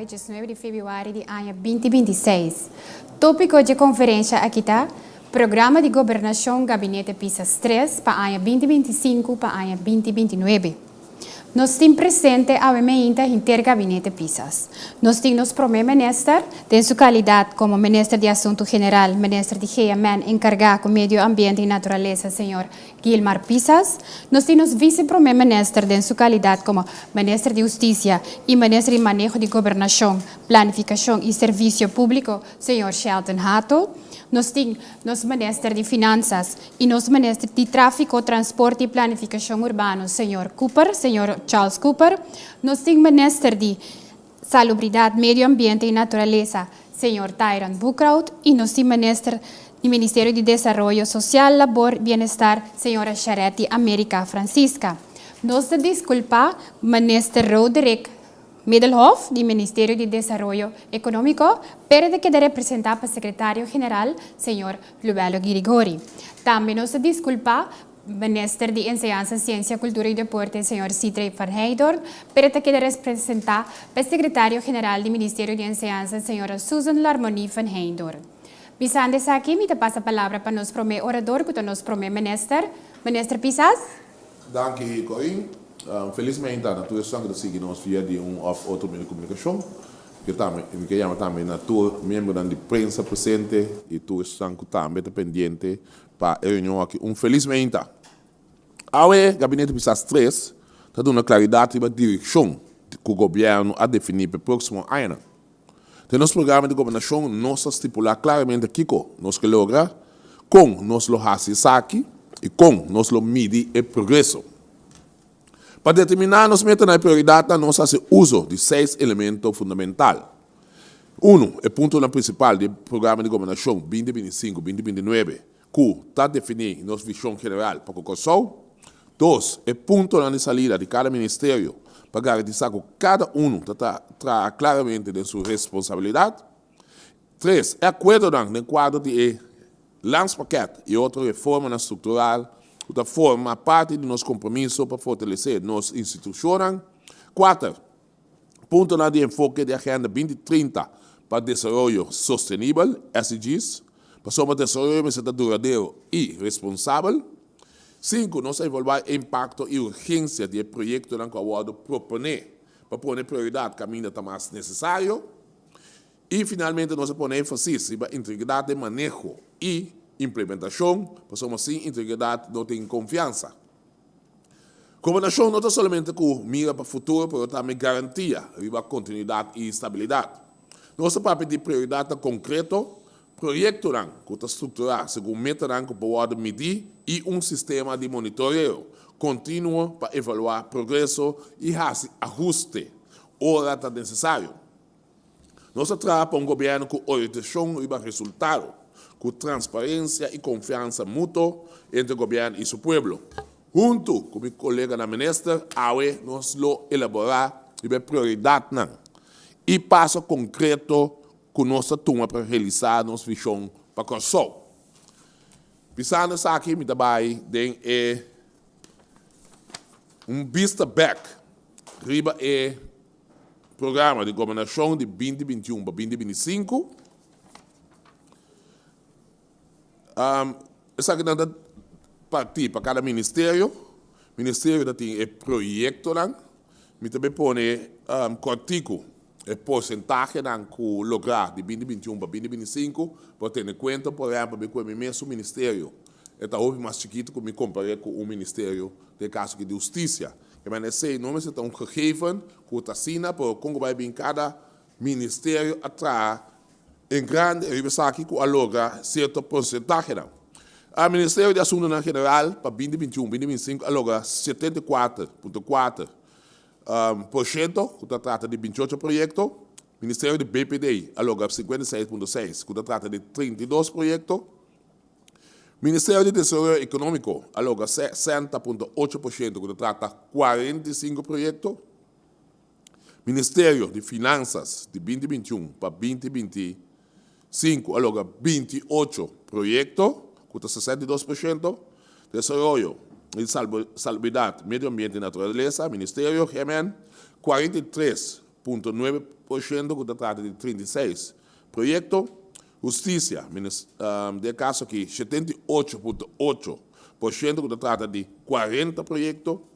awe 19 di febrüari di aña 2026. Tópiko di konferensia aki ta Programa di Gobernashon Gabinete Pisas 3 pa aña 2025 pa aña 2029. Nos tin presente awe mainta henter Gabinete Pisas. Nos tin nos promé minister, den su kalidat komo Minister di Asuntu General, Minister di GMN enkargá ku Medio Ambiente i Naturalesa, señor Gilmar Pisas. Nos tin nos Vise Promé Minister den su kalidat komo Minister di Hustisia i Minister di Maneho di Gobernashon, Planifikashon i Servisio Públiko, señor Shelton Hato. Nos tin nos Minister di Finansas i nos Minister di Tráfiko, Transporte i Planifikashon Urbano, señor Cooper, señor Charles Cooper. Nos tin Minister di Salubridat, Medio Ambiente i Naturalesa, señor Tyron Boekhoudt i nos tin Minister di Ministerio di Desaroyo Sosial, Labor, Bienestar, señora Charetti America Francisca. Nos ta diskulpá Minister Roderick Middelhof di Ministerio di Desaroyo Ekonómiko, pero ta keda representá pa Sekretario General, señor Luwello Girigori. Tambe nos ta diskulpá Minister di Enseñansa, Siensia, Kultura i Deporte, señor Sithree van Heydoorn, pero ta keda representá pa Sekretario General di Ministerio di Enseñansa, señora Susan Larmonie van Heydoorn. Bisando esaki, mi ta pasa palabra pa nos promé orador ku ta nos promé minister, Minister Pisas. Danki, Corinne. Felismente na tur esnan ku ta sigui nos via di un òf otro medio di komunikashon. Mi tambe mi ke yama tambe na tur miembronan di prensa presente i tur esnan ku tambe ta pendiente pa e reunion aki un felis meinta. Awe Gabinete Pisas tres ta duna klaridat riba direkshon ku gobièrnu a definí pa e próksimo añanan. Den nos programa di gobernashon nos a stipulá klaramente kiko nos ke logra, kon nos lo hasi esaki i kon nos lo midi e progreso. Pa determiná nos metanan i prioridatnan nos hasi uso di seis elemento fundamental. Unu, e puntonan prinsipal di e programa di gobernashon 2025, 2029 ku ta definí nos vishon general pa ku Kòrsou. Dos, e puntonan di salida di kada ministerio pa garantisá ku kada unu ta traha klaramente den su responsabilidat. Tres, e akuerdonan den kuadro di e Landspakket i otro reformanan struktural ku ta forma parti di nos kompromiso pa fortalesé nos institushonnan. Kuater, Puntonan di enfoke di Agenda 2030 pa Desaroyo Sostenibel, SDGs, pasobra desaroyo mester ta duradero i responsabel. Sinku, nos a evaluá e impakto i urgensia di e proyektonan ku a wòrdu proponé pa pone prioridat kaminda ta mas nesesario. I finalmente nos a pone énfasis riba integridat den maneho i implementashon, pasobra sin integridat no tin konfiansa. Gobernashon no ta solamente ku mira pa futuro pero tambe garantia riba kontinuidat i stabilidat. Nos ta papia di prioridatnan konkreto, proyektonan ku ta strukturá segun metanan ku por wòrdu midí i un sistema di monitoreo kontinuo pa evaluá progreso i hasi ahuste ora ta nesesario. Nos ta traha pa un gobièrnu ku orientashon riba resultado, ku transparensia i konfiansa mutuo entre gobièrnu i su pueblo. Huntu ku mi koleganan minister, awe nos lo elaborá riba e prioridatnan i paso konkreto ku nos ta tuma pa realisá nos vishon pa Kòrsou. Bisando esaki mi ta bai den e un bista bèk riba e Programa di gobernashon di 2021 pa 2025. Esakinan ta partí pa kada ministerio. Ministerio ta tin e proyektonan. Mi ta bay pone kòrtiku e porsentahenan ku lográ di 2021 pa 2025 pa tene kuenta. Por ehèmpel, mi ku e mi mesun ministerio e ta hopi mas chikitu ku mi kompar'é ku un ministerio den e kaso aki di hustisia. E manera esei no mester ta un gegeven ku ta asina, pero kon ku bai bin kada ministerio a traha en grande riba esaki ku a logra sierto porsentahenan. A Ministerio di Asuntunan General pa 2021, 2025 a logra 74.4 porshento ku ta trata di 28 proyekto. Ministerio di BPD a logra 56.6 ku ta trata di 32 proyekto. Ministerio di Desaroyo Ekonómiko a logra 60.8% ku ta trata 45 proyekto. Ministerio di Finansas di 2021 pa 2025 a logra 28 proyekto ku ta 62%. Desaroyo di Salubridat, Medio Ambiente i Naturalesa, Ministerio, GMN, 43. .9% ku ta trata di 36 proyekto. Hustisia, den e kaso aki 78.8% ku ta trata di 40 proyekto.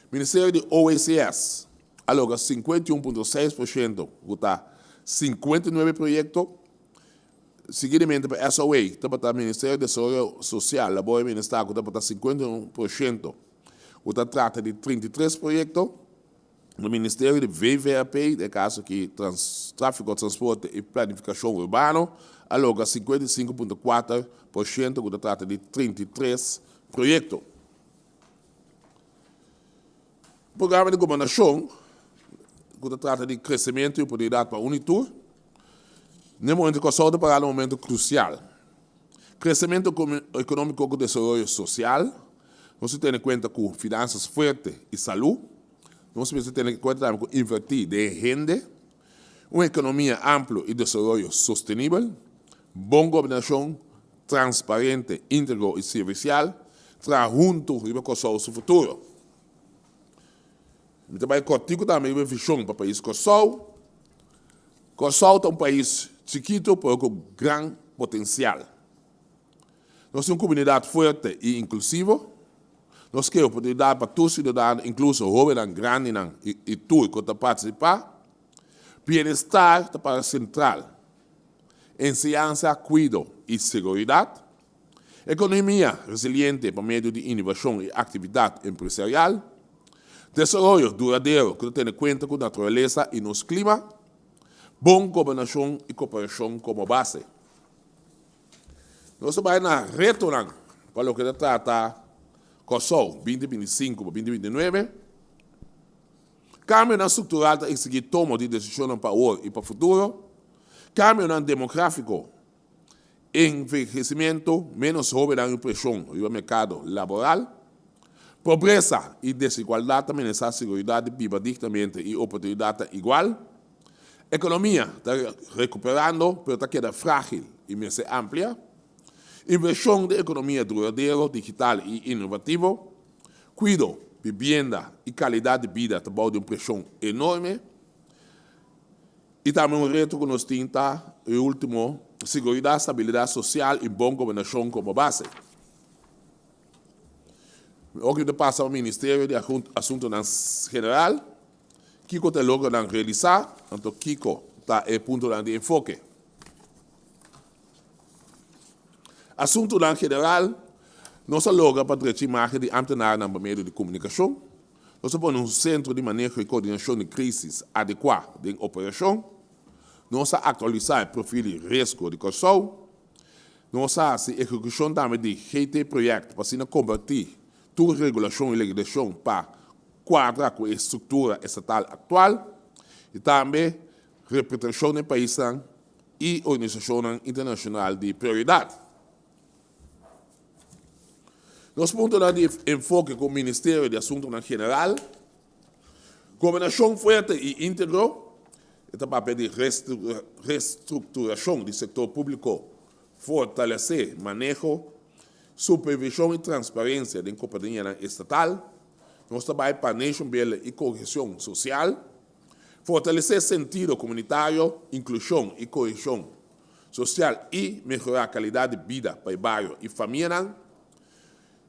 Ministerio di OECS a logra 51.6% ku ta 59 proyekto. Seguidamente pa SOA tabata Ministerio di Desaroyo Sosial, Labor i Bienestar ku tabata 51% ku ta trata di 33 proyekto. Na Ministerio di VVRP, den e kaso aki Tráfiko, Transporte i Planifikashon Urbano, a logra 55.4% ku ta trata di 33 proyekto. Programa di gobernashon ku ta trata di kresementu i oportunidat pa un i tur. Na e momento Kòrsou ta pará na un momento krusial. Kresementu ekonómiko ku desaroyo sosial. Nos ta tene kuenta ku finansas fuerte i salú. Nos mester tene kuenta tambe ku invertí den hende, un ekonomia amplio i desaroyo sostenibel, bon gobernashon, transparente, íntegro i servisial, traha huntu riba Kòrsou su futuro. Mi ta bai kòrtiku tambe riba e vishon pa pais Kòrsou. Kòrsou ta un pais chikitu pero ku gran potensial. Nos tin un komunidat fuerte i inklusivo. Nos ke oportunidat pa tur siudadano, inkluso hóbennan, grandinan i tur ku ta partisipá. Bienestar ta para sentral. Enseñansa, kuido i seguridat. Ekonomia resiliente pa medio di inovashon i aktividat empresarial. Desaroyo duradero ku ta tene kuenta ku naturalesa i nos klima. Bon gobernashon i koperashon komo base. Nos ta bai na retonan pa loke ta trata Kòrsou 2025 pa 2029. Kambionan struktural ta eksigí tomo di desishonnan pa awor i pa futuro. Kambionan demográfiko, envehesimentu, ménos hóbennan i preshon riba merkado laboral. Pobresa i desigualdat ta menesá seguridat di biba dignamente i oportunidatnan igual. Ekonomia ta rekuperando pero ta keda frágil i mester amplia. Invershon den ekonomia duradero, digital i inovativo. Kuido, bibienda i kalidat di bida ta bou di un preshon enorme. I tambe un reto ku nos tin ta, e último, siguridat, stabilidat sosial i bon gobernashon komo base. Oki ta pasa pa Ministerio di Asuntunan General. Kiko ta e logronan realisá, anto kiko ta e puntonan di enfoke? Asuntunan general, Nos a logra pa drecha imágen di ámtenarnan pa medio di komunikashon. Nos a pone un sentro di maneho i koordinashon di krísis adekuá den operashon. Nos a aktualisá e profil di riesgo di Kòrsou. Nos a hasi ehekushon tambe di GT-project pa asina kompartí tur regulashon i legislashon pa kuadra ku e struktura estatal aktual i tambe representashon den paisnan i organisashonnan internashonal di prioridat. Nos puntonan di enfoke ku Ministerio di Asuntunan General, Gobernashon fuerte i íntegro, e ta papia di restrukturashon di sektor públiko, fortalesé maneho, supervishon i transparensia den kompanianan estatal, Nos ta bai pa nation building i kohesion sosial, fortalesé sentido komunitario, inklushon i kohesion sosial i mehorá kalidat di bida pa e bario i famianan.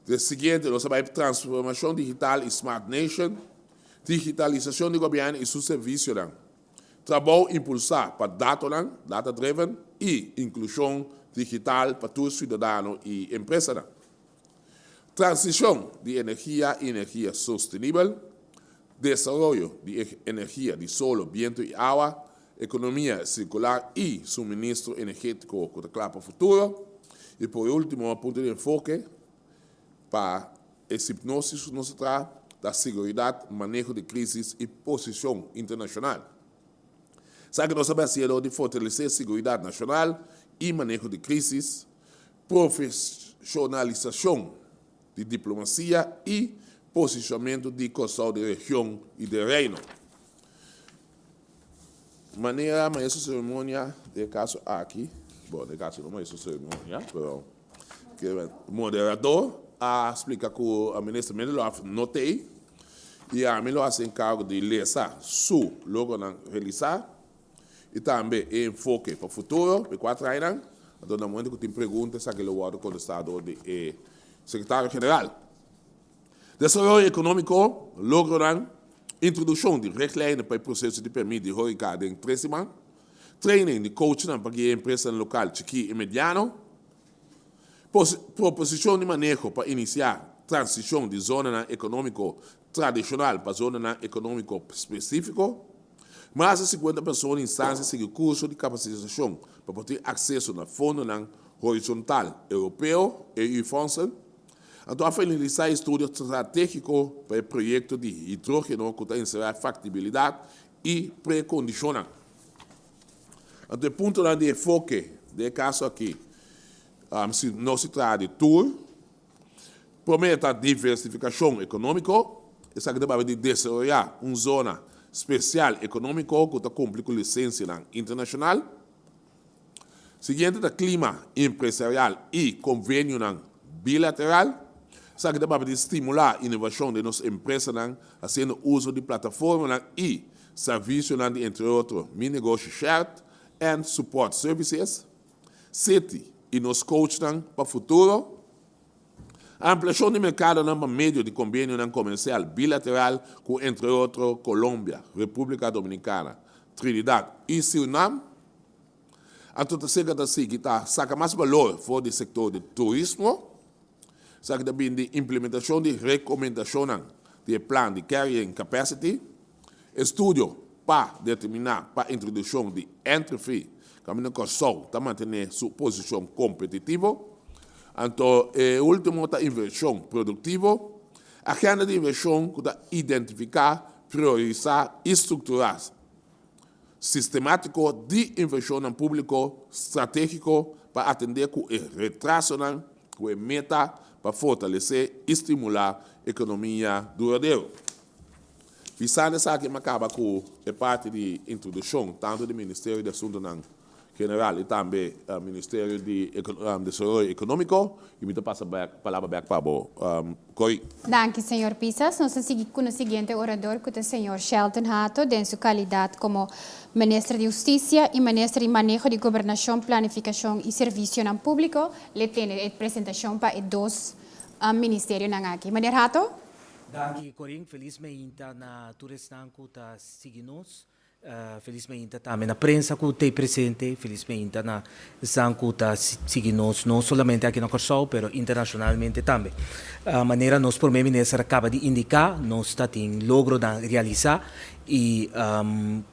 De siguiente nos ta bai pa transformashon digital i smart nation, digitalisashon di gobièrnu i su servisionan, trabou impulsá pa datonan, data driven, i inklushon digital pa tur siudadano i empresanan. Transishon di energia i energia sostenibel, desaroyo di energia di solo, bientu i awa, ekonomia sirkular i suministro energétiko ku ta kla pa futuro. I por último, punto di enfoke pa e sipnosis ku nos ta traha ta seguridat, maneho di krísis i posishon internashonal. Esaki nos ta bai hasié dor di fortalesé seguridat nashonal i maneho di krísis, Profeshonalisashon di diplomasia i posishonamentu di Kòrsou den region i den Reino. Manera maestro seremonia den e kaso aki, bon den e kaso no maestro seremonia, pero moderador a splika ku Minister Minderhof no t'ei. I ami lo hasi enkargo di lesa su logronan realisá i tambe e enfoke pa futuro pa e kuater añanan. Anto na momento ku tin pregunta esaki lo wòrdu kontestá dor di e sekretario general. Desaroyo ekonómiko, logronan, introdukshon di richtlijnen pa e proseso di pèrmit di horeca den tres siman, training di coachnan pa guia empresanan lokal chikí i mediano, Proposishon di maneho pa inisiá transishon di zonanan ekonómiko tradishonal pa zonanan ekonómiko spesífiko. Mas di 50 persona i instansia sigui kurso di kapasitashon pa por tin akseso na fondonan horizontal europeo, EU-fondsen. Anto a finalisá e estudio stratégiko pa e proyekto di hidrógeno ku ta enserá faktibilidat i prekondishonnan. Anto e puntonan di enfoke den e kaso aki, si nos si traha di tur, promé ta diversifikashon ekonómiko, esaki ta papia di desaroyá un zona spesial ekonómiko ku ta kumpli ku lisensianan internashonal. Siguiente ta klima empresarial i konvenionan bilateral, esaki ta papia di stimulá inovashon den nos empresanan hasiendo uso di plataformanan i Servisionan di entre otro Mi Negoshi Shared en Support Services, City i nos coachnan pa futuro. Ampliashon di merkadonan pa medio di kombenionan komersial bilateral ku entre otro Colombia, Repúblika Dominikana, Trinidad i Surinam. Anto ta seka ta sigui ta saka mas balor for di sektor di turismo. Esaki ta bini di implementashon di rekomendashonnan di e plan di Carrying Capacity. Estudio pa determiná pa introdukshon di entry fee kaminda Kòrsou ta mantené su posishon kompetitivo. Anto e último ta invershon produktivo. Agenda di invershon ku ta identifiká, priorisá i strukturá sistemátiko di invershonnan públiko stratégiko pa atendé ku e retrasonan ku e meta pa fortalesé i stimulá ekonomia duradero. Bisando esaki mi a kaba ku e parti di introdukshon tantu di Ministerio di Asuntunan General i tambe Ministerio di Desaroyo Ekonómiko i mi ta pasa bèk palabra bèk pa bo Cory. Danki señor Pisas. Nos ta sigui ku nos siguiente orador ku ta señor Shelton Hato den su kalidat komo Minister di Hustisia i Minister di Maneho di Gobernashon, Planifikashon i Servisionan Públiko. L'e tene e presentashon pa e dos ministerionan aki. Meneer Hato. Danki Corin, felis meinta na tur esnan ku ta sigui nos. Felis meinta tambe na prensa ku t'ei presente, felis meinta na esnan ku ta sigui nos no solamente aki na Kòrsou pero internashonalmente tambe. Manera nos Prome Minister a kaba di indiká nos ta tin logronan realisá i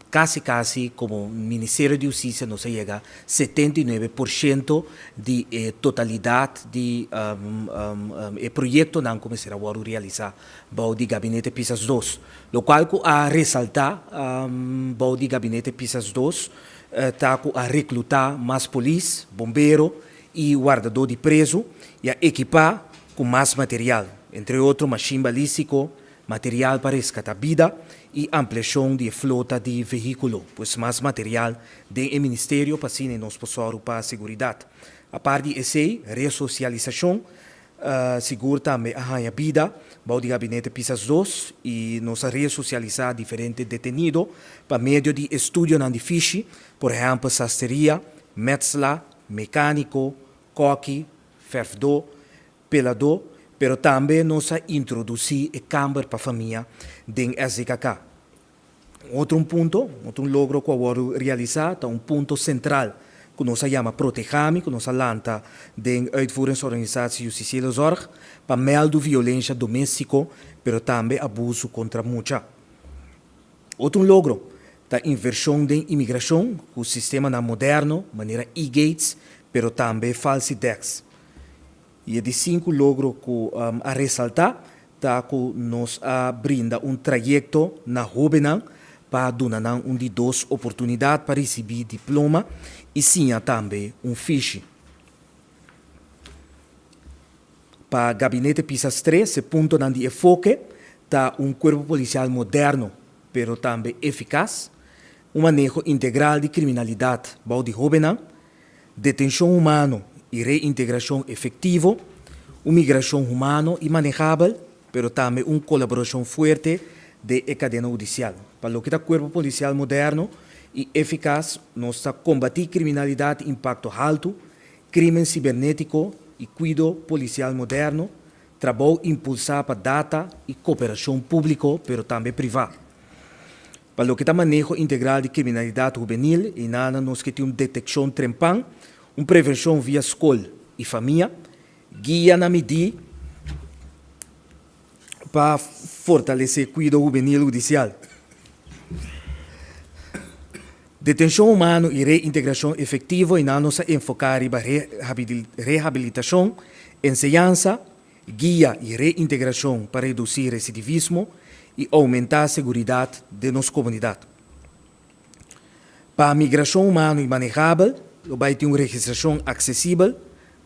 kasi kasi komo Ministerio di Hustisia nos a yega 79% di e totalidat di e proyektonan ku mester a wòrdu realisá bou di Gabinete Pisas dos. Lokual ku a resaltá bou di Gabinete Pisas dos ta ku a reklutá mas polis, bombero i wardadó di prezu i a ekipá ku mas material, entre otro mashin balístiko, material pa reskatá bida i ampliashon di e flota di vehíkulo, pues mas material den e ministerio pa asina nos por sòru pa seguridat. Apart di esei, resosialisashon sigur tambe a haña bida bou di Gabinete Pisas dos i nos a resosialisá diferente detenido pa medio di estudionan di fishi, por ehèmpel sasteria, metsla, mekániko, kòki, fèrfdó, peladó, pero tambe nos a introdusí e kamber pa famia den SDKK. Un otro un punto, un otro un logro ku a wòrdu realisá ta un punto sentral ku nos a yama Protehami ku nos a lanta den Uitvoeringsorganisatie Justitiële Zorg pa mèldu violensha doméstiko pero tambe abusu kontra mucha. Otro un logro ta invershon den imigrashon ku sistemanan moderno manera e-gates pero tambe falsidex. I e di sinku logro ku a resaltá ta ku nos a brinda un trayekto na hóbennan pa duna nan un di dos oportunidat pa risibí diploma i siña tambe un fishi. Pa Gabinete Pisas tres e puntonan di efoke ta un kuerpo polisial moderno pero tambe efikas, un maneho integral di kriminalidat bou di hóbennan, detenshon humano i reintegrashon efektivo, un migrashon humano i manehabel, pero tambe un kolaborashon fuerte den e kadena hudisial. Pa loke ta kuerpo polisial moderno i efikas, nos ta kombatí kriminalidat di impakto haltu, krímen sibernétiko i kuido polisial moderno, trabou impulsá pa data i koperashon públiko pero tambe privá. Pa loke ta maneho integral di kriminalidat hubenil, einanan nos ke tin un detekshon trempan, un prevenshon via skol i famia, guia na midí pa fortalesé kuido hubenil hudisial. Detenshon humano i reintegrashon efektivo, einan nos a enfoká riba rehabilitashon, enseñansa, guia i reintegrashon pa redusí residivismo i oumentá seguridat den nos komunidat. Pa migrashon humano i manehabel, lo bai tin un registrashon aksesibel,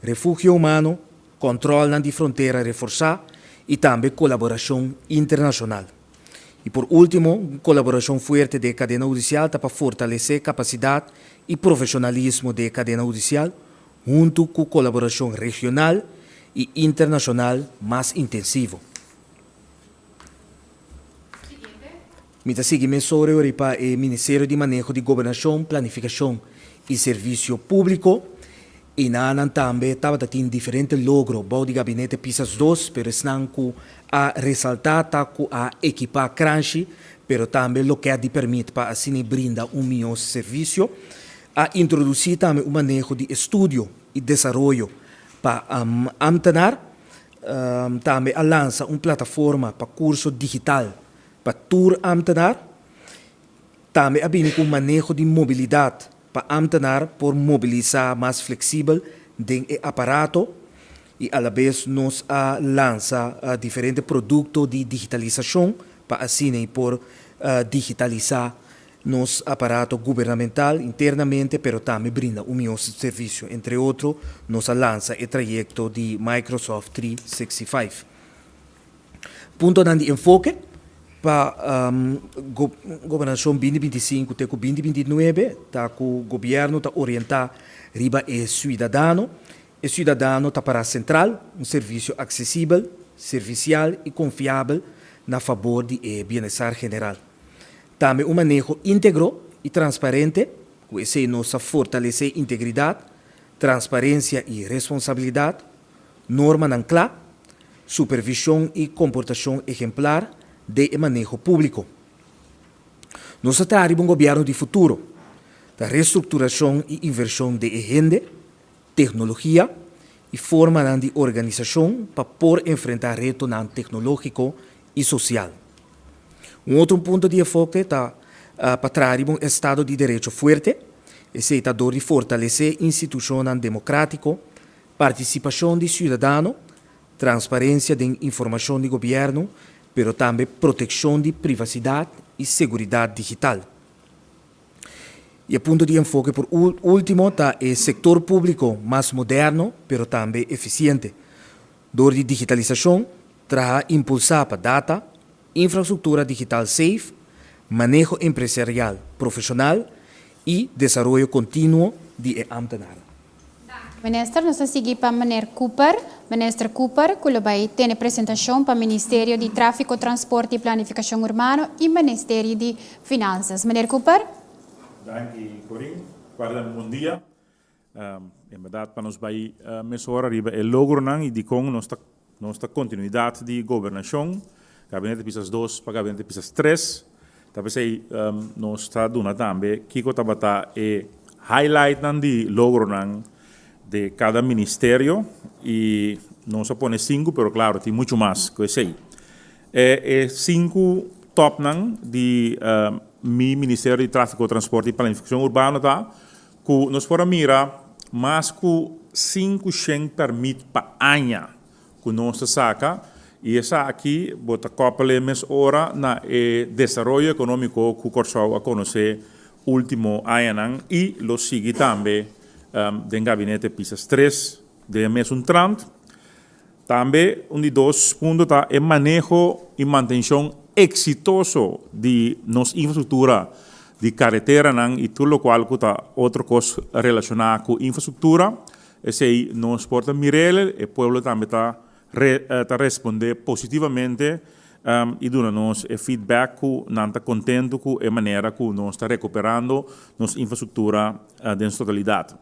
refugio humano, kòntròlnan di frontera reforsá i tambe kolaborashon internashonal. I por último, un kolaborashon fuerte den e kadena hudisial ta pa fortalesé kapasidat i profeshonalismo den e kadena hudisial huntu ku kolaborashon regional i internashonal mas intensivo. Mi ta sigui mesora ori pa e Ministerio di Maneho di Gobernashon, Planifikashon i Servisio Públiko i na nan tambe tabata tin diferente logro bou di Gabinete Pisas dos, pero esnan ku a resaltá ta ku a ekipá kranshi, pero tambe lokèt di pèrmit pa asina brinda un mihó servisio. A introdusí tambe un maneho di estudio i desaroyo pa ámtenar. Tambe a lansa un plataforma pa kurso digital pa tur ámtenar. Tambe a bini ku un maneho di mobilidat pa ámtenar por mobilisá mas fleksibel den e aparato i alabes nos a lansa diferente produkto di digitalisashon pa asina i por digitalisá nos aparato gubernamental internamente pero tambe brinda un mihó servisio. Entre otro nos a lansa e trayekto di Microsoft 365. Puntonan di enfoke pa Gobernashon 2025 te ku 2029 ta ku gobièrnu ta orientá riba e suidadano. E suidadano ta pará sentral, un servisio aksesibel, servisial i konfiabel na fabor di e bienestar general. Tambe un maneho íntegro i transparente, ku esei nos ta fortalesé integridat, transparensia i responsabilidat, normanan kla, supervishon i komportashon ehemplar den e maneho públiko. Nos ta traha riba un gobièrnu di futuro, ta restrukturashon i invershon den e hende, teknologia i formanan di organisashon pa por enfrentá retonan teknológiko i sosial. Un otro punto di enfoke ta pa traha riba un estado di derecho fuerte, esei ta dor di fortalesé institushonnan demokrátiko, Partisipashon di siudadano, transparensia den informashon di gobièrnu, pero tambe protekshon di privasidat i seguridat digital. I e punto di enfoke por último ta e sektor públiko mas moderno, pero tambe efisiente. Dor di digitalisashon, traha impulsá pa data, infrastruktura digital safe, maneho empresarial profeshonal i desaroyo kontinuo di e ámtenar. Minister, nos ta sigui pa Meneer Cooper. Minister Cooper, ku lo bai tene presentashon pa Ministerio di Tráfiko, Transporte i Planifikashon Urbano i Ministerio di Finansas. Meneer Cooper. Danki, Corin. Guarda un bon dia. En berdad pa nos bai mesora riba e logronan i dikon nos ta nos ta kontinuidat di gobernashon, Gabinete Pisas dos pa Gabinete Pisas tres. Ta p'esei nos ta duna tambe kiko tabata e highlightnan di logronan di kada ministerio i nos a pone sinku pero klaro tin muchu mas ku esei. E sinku topnan di mi Ministerio di Tráfiko, Transporte i Planifikashon Urbano ta Ku nos por a mira mas ku 500 pèrmit pa aña ku nos ta saka i esaki bo ta kòpel'é mes ora na e desaroyo ekonómiko ku Kòrsou a konosé último añanan i lo sigui tambe den Gabinete Pisas tres den e mesun trant. Tambe un di dos punto ta e maneho i mantenshon eksitoso di nos infrastruktura di kareteranan i tur lokual ku ta otro kos relashoná ku infrastruktura. Esei nos por ta mir'el, e pueblo tambe ta ta respondé positivamente. I duna nos e feedback ku nan ta kontentu ku e manera ku nos ta rekuperando nos infrastruktura den su totalidat.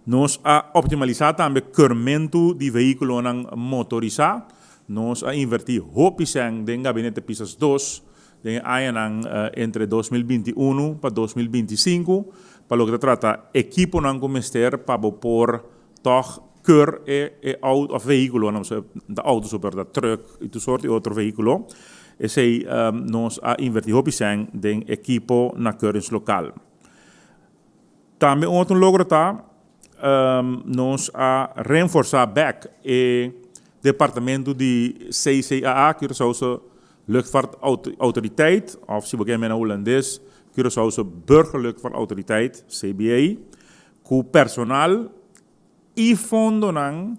Nos a optimalisá tambe keurmentu di vehíkulonan motorisá. Nos a invertí hopi sèn den Gabinete Pisas dos den e añanan entre 2021 pa 2025 pa loke ta trata ekiponan ku mester pa bo por tòg keur e e auto òf vehíkulonan, pasobra no ta auto so pero ta trùk i tur sort di otro vehíkulo. Esei nos a invertí hopi sèn den ekipo na keuringslokaal. Tambe un otro logro ta nos a renforsá bèk e departamento di CCAA, Curaçaose Luchtvaart Autoriteit, òf si bo ke mena hulandes, Curaçaose Burgerluchtvaart Autoriteit, CBA, ku personal i fondonan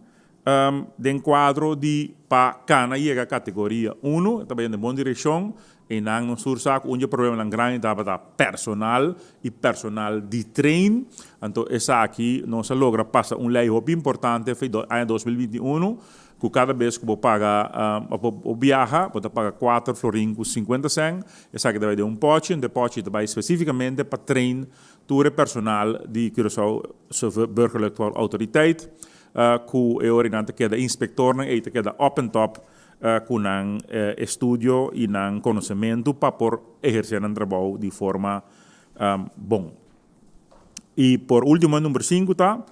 den kuadro di pa kana yega kategoria unu, e ta bayendo den bon direkshon. Einan nos tur sa ku un di e problemanan grandi tabata personal i personal di train. Anto esaki nos a logra pasa un lei hopi importante for aña 2021 ku kada bes ku bo paga òf bo biaha bo ta paga kuater florin ku sinkuenta sèn. Esaki ta bai den un pòchi, anto e pòchi ta bai spesífikamente pa train Tur e personal di Curaçao Burgerlijk Autoriteit ku e ora nan ta keda inspektornan ei ta keda op en top ku nan estudio i nan konosementu pa por ehersé nan trabou di forma bon. I por ultimo e number sinku ta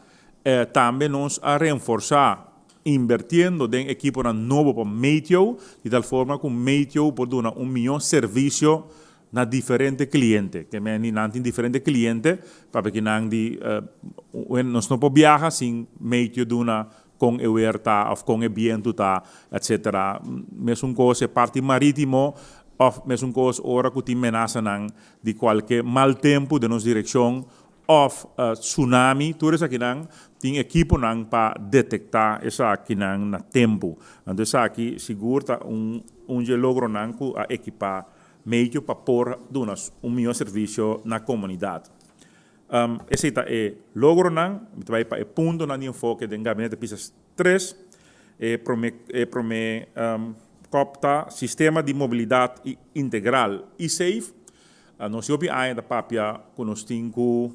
tambe nos a renforsá invertiendo den ekiponan nobo pa meteo di tal forma ku meteo por duna un mihó servisio na diferente cliente. Ke men di nan tin diferente cliente, papia ki nan di nos no por biaha sin meteo duna con e weer ta of con e bientu ta, etcetera. Mesun cos e parti maritimo of mesun cos ora cu tin menasanan di cualke mal tempo den nos direccion of tsunami, tur esakinan tin ekiponan pa detecta esakinan na tempo. Anto esaki sigur ta un un dje logronan cu a ekipa Medio pa por duna un mihó servisio na komunidat. Esei ta e logronan. Mi ta bai pa e puntonan di enfoke den Gabinete Pisas tres. E promé e promé kòp ta sistema di mobilidat integral i safe. Nos hopi aña ta papia ku nos tin ku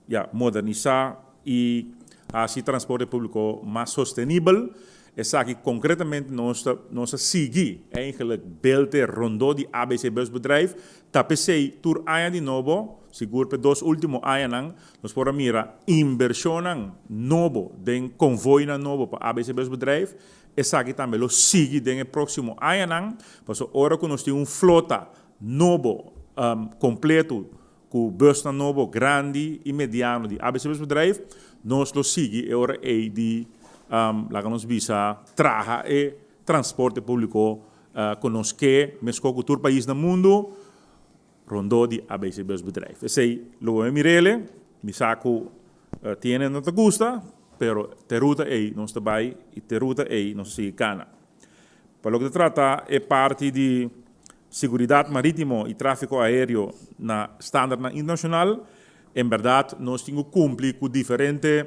ya, modernisá i hasi transporte públiko mas sostenibel. Esaki konkretamente nos ta nos a sigui eigenlijk belte rondó di ABC Busbedrijf. Ta p'esei tur aña di nobo, sigur p'e dos último añanan, nos por a mira inbershonnan nobo den konvoinan nobo pa ABC Busbedrijf. Esaki tambe lo sigui den e próksimo añanan, pasobra ora ku nos tin un flota nobo kompleto Ku busnan nobo grandi i mediano di ABC Busbedrijf, nos lo sigui e ora ei di, laga nos bisa, traha e transporte públiko ku nos ke, meskó ku tur pais na mundu, rondó di ABC Busbedrijf. Esei lo bo mir'ele, mi sa ku tin hende no ta gusta, pero te ruta ei nos ta bai i te ruta ei nos ta sigui kana. Pa loke ta trata e parti di Siguridat marítimo i tráfiko aéreo na standardnan internashonal. En bèrdat nos tin ku kumpli ku diferente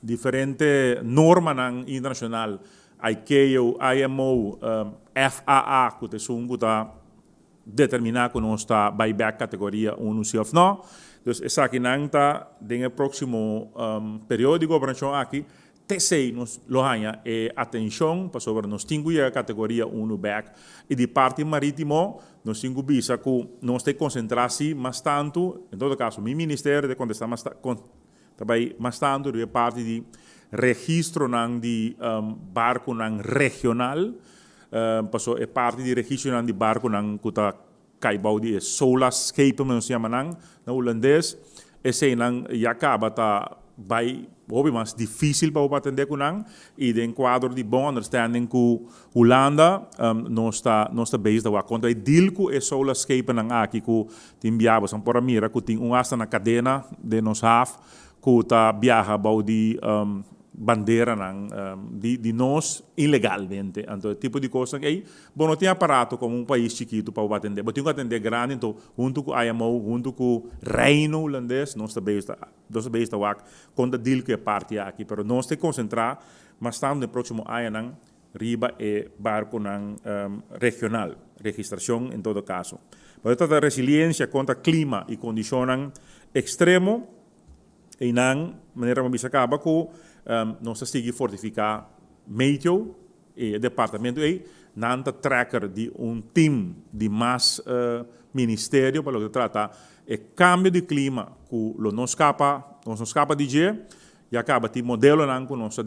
diferente normanan internashonal, ICAO, IMO, FAA ku ta esun ku ta determiná ku nos ta bai bèk kategoria unu si òf nò. Dus esakinan ta den e próksimo periodo di gobernashon aki T'esei nos lo haña e atenshon pasobra nos tin ku yega kategoria unu bèk i di parti marítimo nos tin ku bisa ku nos ta e konsentrá si mas tantu, en todo kaso mi ministerio ta e kontestá mas ta bai mas tantu riba e parti di registronan di barkunan regional pasobra e parti di registronan di barkunan ku ta kai bou di e solasschepen nos yama nan na hulandes, eseinan ya kaba ta bai hopi mas dificil pa bo pa atende ku nan i den kuadro di bon understanding ku Hulanda nos ta nos ta bezig ta wak konta e deal ku e solasschepennan aki ku tin biaha boso por a mira ku tin un hasta na kadena den nos haf ku ta biaha bou di banderanan di di nos ilegalmente. Anto e tipo di kosnan ei bo no tin aparato komo un pais chikitu pa bo atendé. Bo tin ku atendé grandi anto huntu ku IMO, huntu ku Reino Hulandes nos ta bezig ta nos ta bezig ta wak kon ta deal ku e parti aki. Pero nos ta konsentrá mas tantu den próksimo añanan. riba e barkunan regional, registrashon en todo kaso. Pa lo trata resiliensia kontra klima i kondishonnan ekstremo, einan manera mi a bisa kaba ku nos ta sigui fortifiká meteo, e departamento ei, nan ta trekker di un team di mas ministerio pa loke ta trata e kambio di klima ku lo no skapa, nos no skapa di dje. Ya kaba tin modelonan ku nos a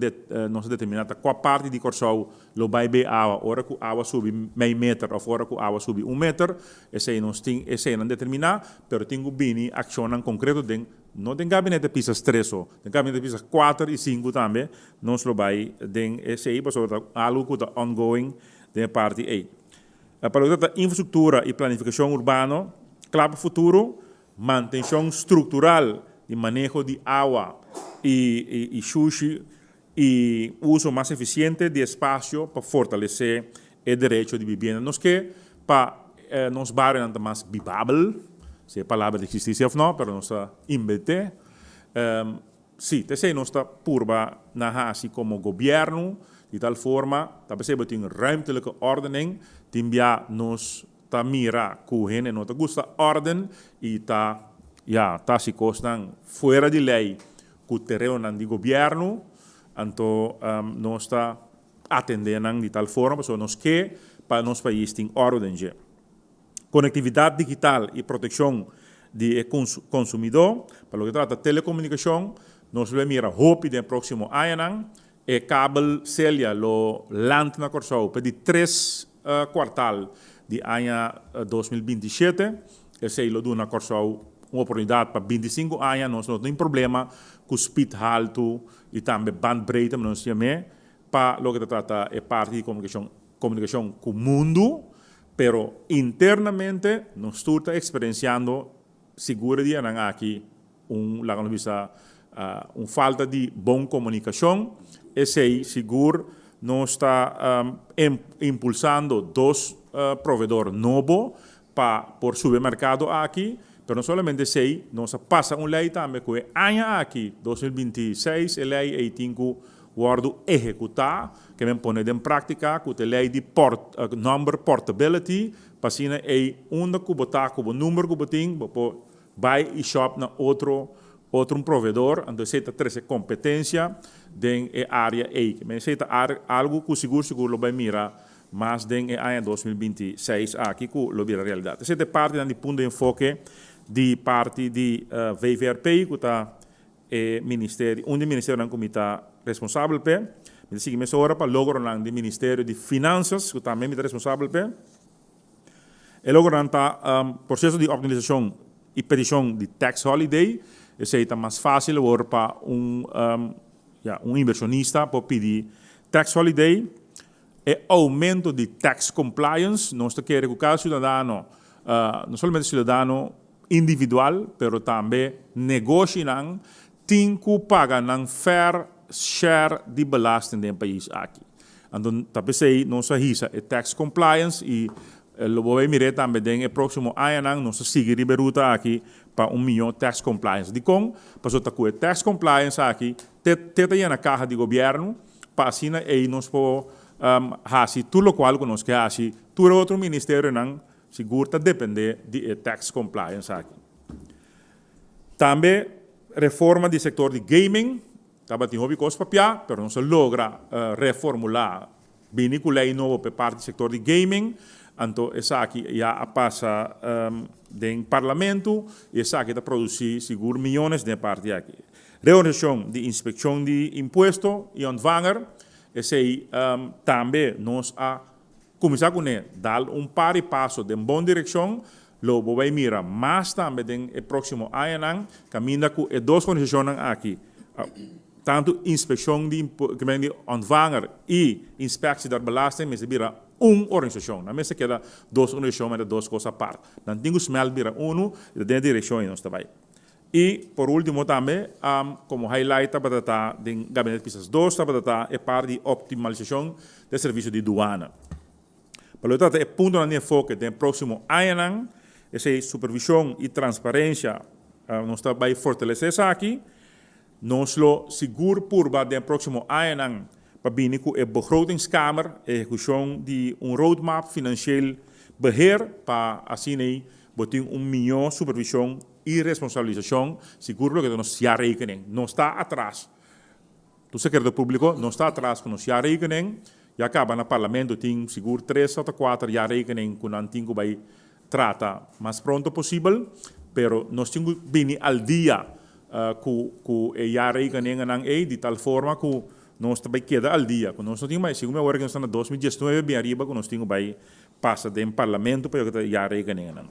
nos a determiná ta kua parti di Kòrsou lo bai bei awa ora ku awa subi mei meter òf ora ku awa subi un meter. Esei nos tin eseinan determiná, pero tin ku bini akshonnan konkreto den, no den gabinete Pisas tres so, den gabinete Pisas kuater i sinku tambe nos lo bai den esei pasobra ta algu ku ta ongoing den e parti ei. Pa loke ta trata infrastruktura i planifikashon urbano, kla pa futuro, Mantenshon struktural di maneho di awa i shushi i uso mas efisiente di espasio pa fortalesé e derecho di bibienda. Nos ke pa nos barionan ta mas bibabel, si e palabra ta eksistí si òf no, pero nos ta inbent'é. Sí, ta esei nos ta purba na hasi komo gobièrnu, di tal forma ta p'esei bo tin ruimtelijke ordening, tin bia nos ta mira ku hende no ta gusta órden i ta, ya, ta hasi kosnan fuera di lei ku terenonan di gobièrnu, anto nos ta atendé nan di tal forma pasobra nos ke pa nos pais tin òrdu den dje. Konektividat digital i protekshon di e konsumidó. Pa loke ta trata telekomunikashon, nos lo e mira hopi den e próksimo añanan. E kabel Celia lo land na Kòrsou pa di tres kuartal di aña 2027. Esei lo duna Kòrsou un oportunidat pa 25 aña nos no tin problema ku speed haltu i tambe bandbreedte nos yam'é pa loke ta trata e parti di komunikashon komunikashon ku mundu, pero internamente nos tur ta eksperensiando sigur e dianan aki un, laga nos bisa, un falta di bon komunikashon. Esei sigur nos ta impulsando dos proveedor nobo pa por subi e merkado aki, pero no solamente esei, nos a pasa un lei tambe ku e aña aki, 2026, e lei ei tin ku wòrdu ehekutá, ke men pone den práktika, ku ta e lei di port, number portability, pa asina ei unda ku bo ta ku bo number ku bo tin, bo por bai i shòp na otro otro un proveedor, anto esei ta trese kompetensia den e área ei. Ke men esei ta algu ku sigur sigur lo bai mira mas den e aña 2026 aki ku lo bira realidat. Esei ta e partinan di punto di enfoke di parti di VVRP ku ta e ministerio, un di ministerionan ku mi ta responsabel p'e. Mi ta sigui mesora pa logronan di Ministerio di Finansas ku tambe mi ta responsabel p'e. E logronan ta proseso di optimalisashon i petishon di tax holiday. Esei ta mas fásil awor pa un ya un invershonista por pidi tax holiday. E oumento di tax compliance, nos ta kere ku kada siudadano, no solamente siudadano individual, pero tambe negoshinan tin ku paga nan fair share di belasting den e pais aki. Anto ta p'esei nos a hisa e tax compliance i lo bo bay mir'é tambe den e próksimo añanan nos ta sigui riba e ruta aki pa un mihó tax compliance. Dikon? Pasobra ta ku e tax compliance aki te te ta yena kaha di gobièrnu pa asina ei nos por hasi tur lokual ku nos ke hasi. Tur e otro ministerionan sigur ta dependé di e tax compliance aki. Tambe reforma di sektor di gaming, tabatin hopi kos papia, pero nos a logra reformulá, bini ku lei nobo pa e parti di sektor di gaming, anto esaki ya a pasa den parlamento i esaki ta produsí sigur miyones den e parti aki. Reorganisashon di inspekshon di impuesto i ontvanger, esei tambe nos a Kuminsá kuné, dal un par di paso den bon direkshon, lo bo bai mira mas tambe den e próksimo añanan, kaminda ku e dos organisashonnan aki, tantu Inspekshon di di Ontvanger i Inspectie der Belasting mester bira un organisashon. Nan mester keda dos organisashon mester dos kos apart. Nan tin ku smèlt bira unu i ta den e direkshon ei nos ta bai. I por ultimo tambe, komo highlight tabata ta den Gabinete Pisas dos tabata ta e parti di optimalisashon den servisio di duana. Pa loke ta trata e puntonan di enfoke den e próksimo añanan, esei supervishon i transparensia nos ta bai fortalesé esaki. Nos lo sigur purba den e próksimo añanan. pa bini ku e Begrotingskamer, ehekushon di un roadmap financieel beheer pa asin'ei bo tin un mihó supervishon i responsabilisashon sigur loke ta nos jaarrekening. Nos ta atras. Tur sekreto públiko no sta atras ku nos jaarrekening. Ya kaba na parlamento tin sigur tres òf ta kuater jaarrekening ku nan tin ku bai trata mas pronto posibel, pero nos tin ku bini al dia ku ku e jaarrekeningennan ei di tal forma ku nos ta bai keda al dia, ku nos no tin bai, segun mi awor ku nos ta na 2019 bin ariba ku nos tin ku bai pasa den parlamento pa yoke ta jaarrekeningennan.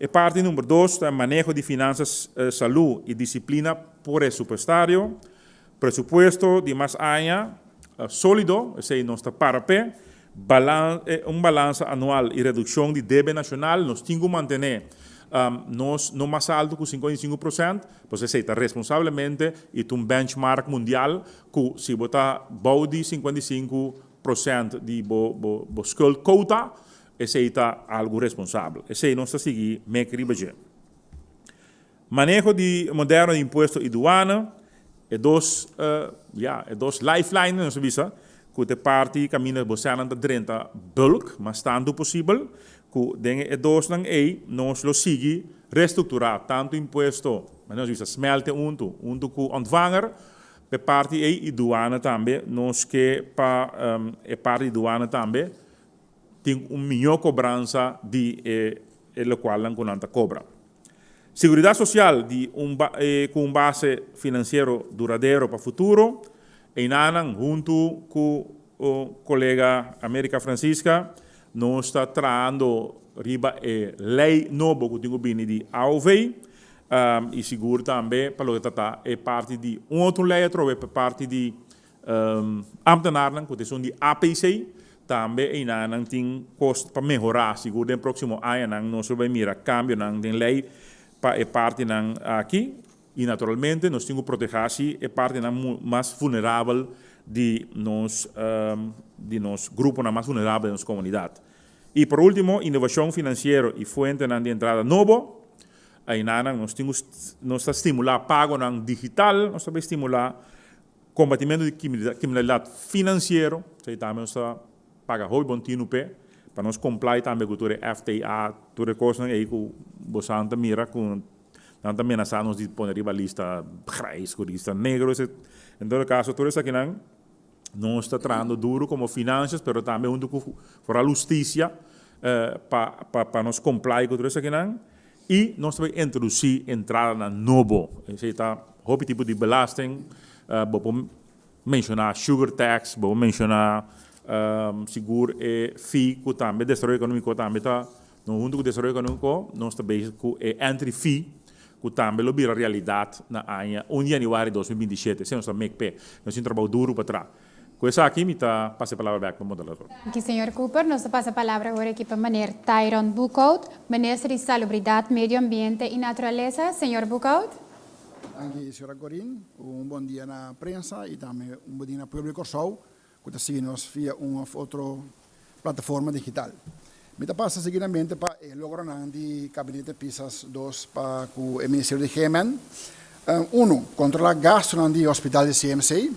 E parti number dos ta maneho di finansas, salú i disiplina presupuestario. Presupuesto di mas aña sólido, esei nos ta para p'e. Un balansa anual i redukshon di debe nashonal nos tin ku mantené nos no mas altu ku 55%, pasobra esei ta responsablemente i ta un benchmark mundial ku si bo ta bou di 55% di bo skuld kouta, Esei ta algu responsabel. Esei nos ta sigui mek riba dje. Maneho di moderno di impuesto i duana, e dos, ya, e dos lifeline nos ta bisa, ku ta e parti kaminda bo sènnan ta drenta bulk mas tantu posibel, ku den e dosnan ei nos lo sigui restrukturá tantu impuesto, manera nos bisa smelte untu, untu ku ontvanger, p'e parti ei i duana tambe, nos ke pa e parti di duana tambe tin un mihó kobransa di e e lokualnan ku nan ta kobra. Seguridat sosial di un ku un base finansiero duradero pa futuro, einanan huntu ku kolega America Francisca nos ta trahando riba e lei nobo ku tin ku bini di aov i sigur tambe pa loke ta ta e parti di un otro lei atrobe pa parti di Ambtenarnan ku ta esun di APC tambe einan nan tin kos pa mehorá. Sigur den próksimo añanan nos lo bai mira kambionan den lei pa e partinan aki i naturalmente nos tin ku protehá si e partinan mas vulnerabel di nos di nos gruponan mas vulnerabel den nos komunidat. I por último inovashon finansiero i fuentenan di entrada nobo. Einanan nos tin ku nos ta stimulá pagonan digital, nos ta bai stimulá Kombatimentu di kriminalidat finansiero, esei tambe nos ta paga hopi bon tinu p'e, pa nos comply tambe ku tur e FTA, tur e kosnan ei ku bosan ta mira ku nan ta menasá nos di pone riba lista grijs ku lista negro. En todo kaso tur esakinan nos ta trahando duru komo finansias pero tambe huntu ku foral hustisia pa pa nos comply ku tur esakinan. I nos ta bay introduci entradanan nobo. Esey ta hopi tipo di belasting. Bo por menciona sugar tax, bo por menciona sigur e fee cu tambe Desaroyo Economico tambe ta, no hunto cu Desaroyo Economico nos ta bezig cu e entry fee cu tambe lo bira realidad na aña un di januari 2027. Esey nos ta mek p'e. Nos tin trabou duro pa traha. Ku esaki mi ta pasa e palabra bek pa moderador. Danki señor Cooper. Nos ta pasa palabra awor aki pa meneer Tyron Boekhout, Minister di Salubridat, Medio Ambiente y Naturalesa. Señor Boekhout. Danki señora Corin. Un bon dia na prensa y tambe un bon dia na pueblo di Kòrsou ku ta sigui nos via un òf otro plataforma digital. Mi ta pasa seguidamente pa e logronan di Gabinete Pisas dos pa ku e Ministerio di GMN. Unu, kontrolá gastunan di hospital di CMC.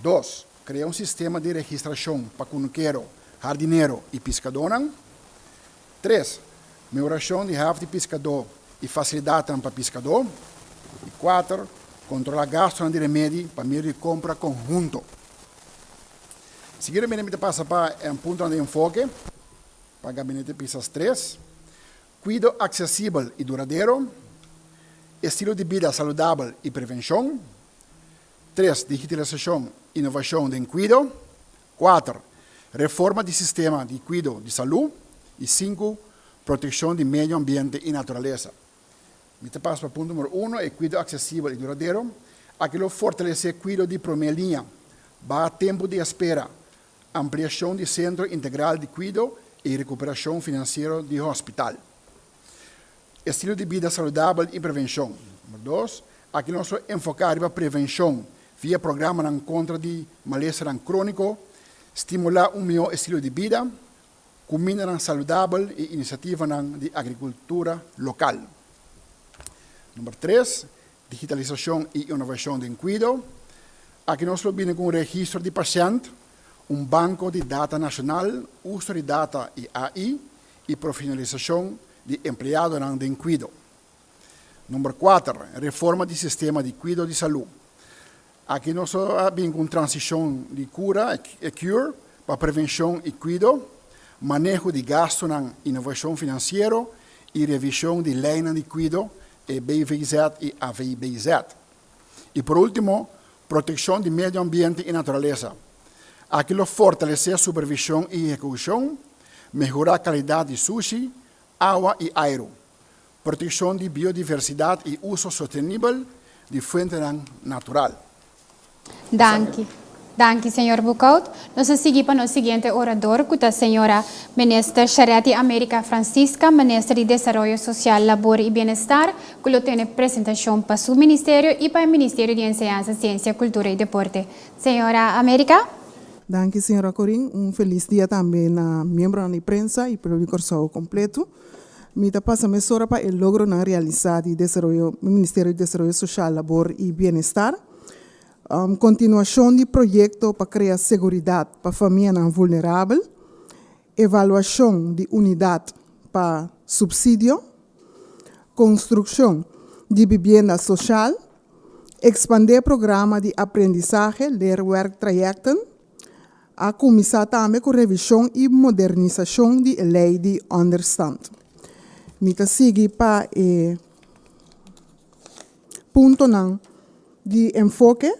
Dos, krea un sistema di registrashon pa kunukero, hardinero i piskadónan. Tres, mehorashon di haf di piskadó i fasilidatnan pa piskadó. I kuater, kontrolá gastunan di remedi pa medio di kompra konhunto. Seguidamente mi ta pasa pa e puntonan di enfoke pa Gabinete Pisas tres, Kuido aksesibel i duradero, estilo di bida saludabel i prevenshon, tres, digitalisashon, inovashon den kuido, kuater, reforma di sistema di kuido di salú, i sinku, protekshon di medio ambiente i naturalesa. Mi ta pasa pa punto numero uno, e kuido aksesibel i duradero. Aki lo fortalesé kuido di promé liña, baha tempu di espera, ampliashon di sentro integral di kuido i rekuperashon finansiero di hospital. Estilo di bida saludabel i prevenshon. Numero dos, aki nos lo enfoká riba prevenshon via programanan kontra di malesanan króniko, stimulá un mihó estilo di bida, kumindanan saludabel i inisiativanan di agrikultura lokal. Number tres, digitalisashon i inovashon den kuido. Aki nos lo bini ku un registro di pashènt, un banko di data nashonal, uso di data i AI i profesionalisashon di empleadonan den kuido. Number kuater, reforma di sistema di kuido di salú. Aki nos lo a bin ku un transishon di kura, e cure, pa prevenshon i kuido, maneho di gastunan, inovashon finansiero i revishon di leinan di kuido, e BVZ i AVBZ. I por último, protekshon di medio ambiente i naturalesa. Aki lo fortalesé supervishon i ehekushon, mehorá kalidat di sushi, awa i airu, protekshon di biodiversidat i uso sostenibel di fuentenan natural. Danki. Danki, señor Boekhout. Nos a sigui pa nos siguiente orador cu ta señora Minister Charetti America Francisca, Minister di Desaroyo Social, Labor y Bienestar, cu lo tene presentacion pa su ministerio y pa e Ministerio di Enseñansa, Ciencia, Cultura y Deporte. Señora America. Danki, señora Corin. Un feliz dia tambe na miembronan di prensa y pueblo di Corsou completo. Mi ta pasa mesora pa e logronan realisa di Desaroyo, Ministerio di Desaroyo Social, Labor y Bienestar. Kontinuashon di proyekto pa krea seguridat pa famianan vulnerabel, evaluashon di unidat pa supsidio, konstrukshon di bibienda soshal, ekspandé programa di aprendisahe, leerwerktrajecten, a kuminsá tambe ku revishon i modernisashon di e lei di ònderstant. Mi ta sigui pa e. Puntonan di enfoke,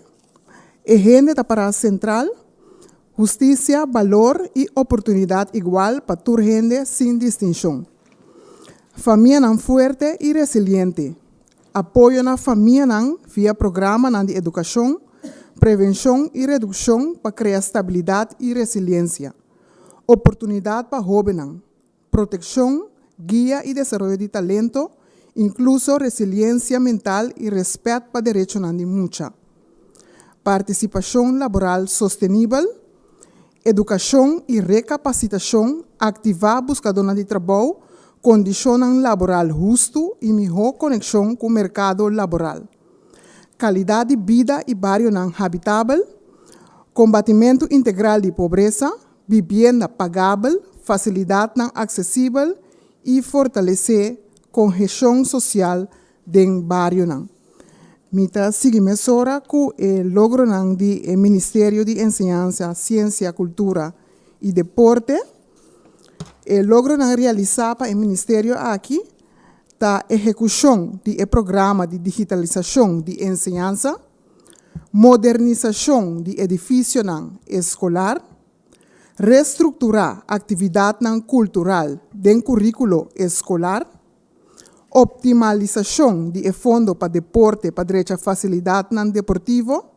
E hende ta pará sentral, hustisia, balor i oportunidat igual pa tur hende sin distinshon. Famianan fuerte i resiliente, apoyo na famianan via programanan di edukashon, prevenshon i redukshon pa krea stabilidat i resiliensia. Oportunidat pa hóbennan, Protekshon, guia i desaroyo di talento, inkluso resiliensia mental i rèspèt pa derechonan di mucha. Partisipashon laboral sostenibel, edukashon i rekapasitashon, aktivá buskadónan di trabou, kondishonnan laboral hustu i mihó konekshon ku merkado laboral. Kalidat di bida i barionan habitabel, kombatimentu integral di pobresa, bibienda pagabel, fasilidatnan aksesibel i fortalesé koheshon sosial den barionan. Mi ta sigui mesora ku e logronan di e Ministerio di Enseñansa, Siensia, Kultura i Deporte. E logronan realisá pa e ministerio aki ta ehekushon di e programa di digitalisashon di enseñansa, modernisashon di edifisionan eskolar, restrukturá aktividatnan kultural den kuríkulo eskolar, optimalisashon di e fondo pa deporte pa drecha fasilidatnan deportivo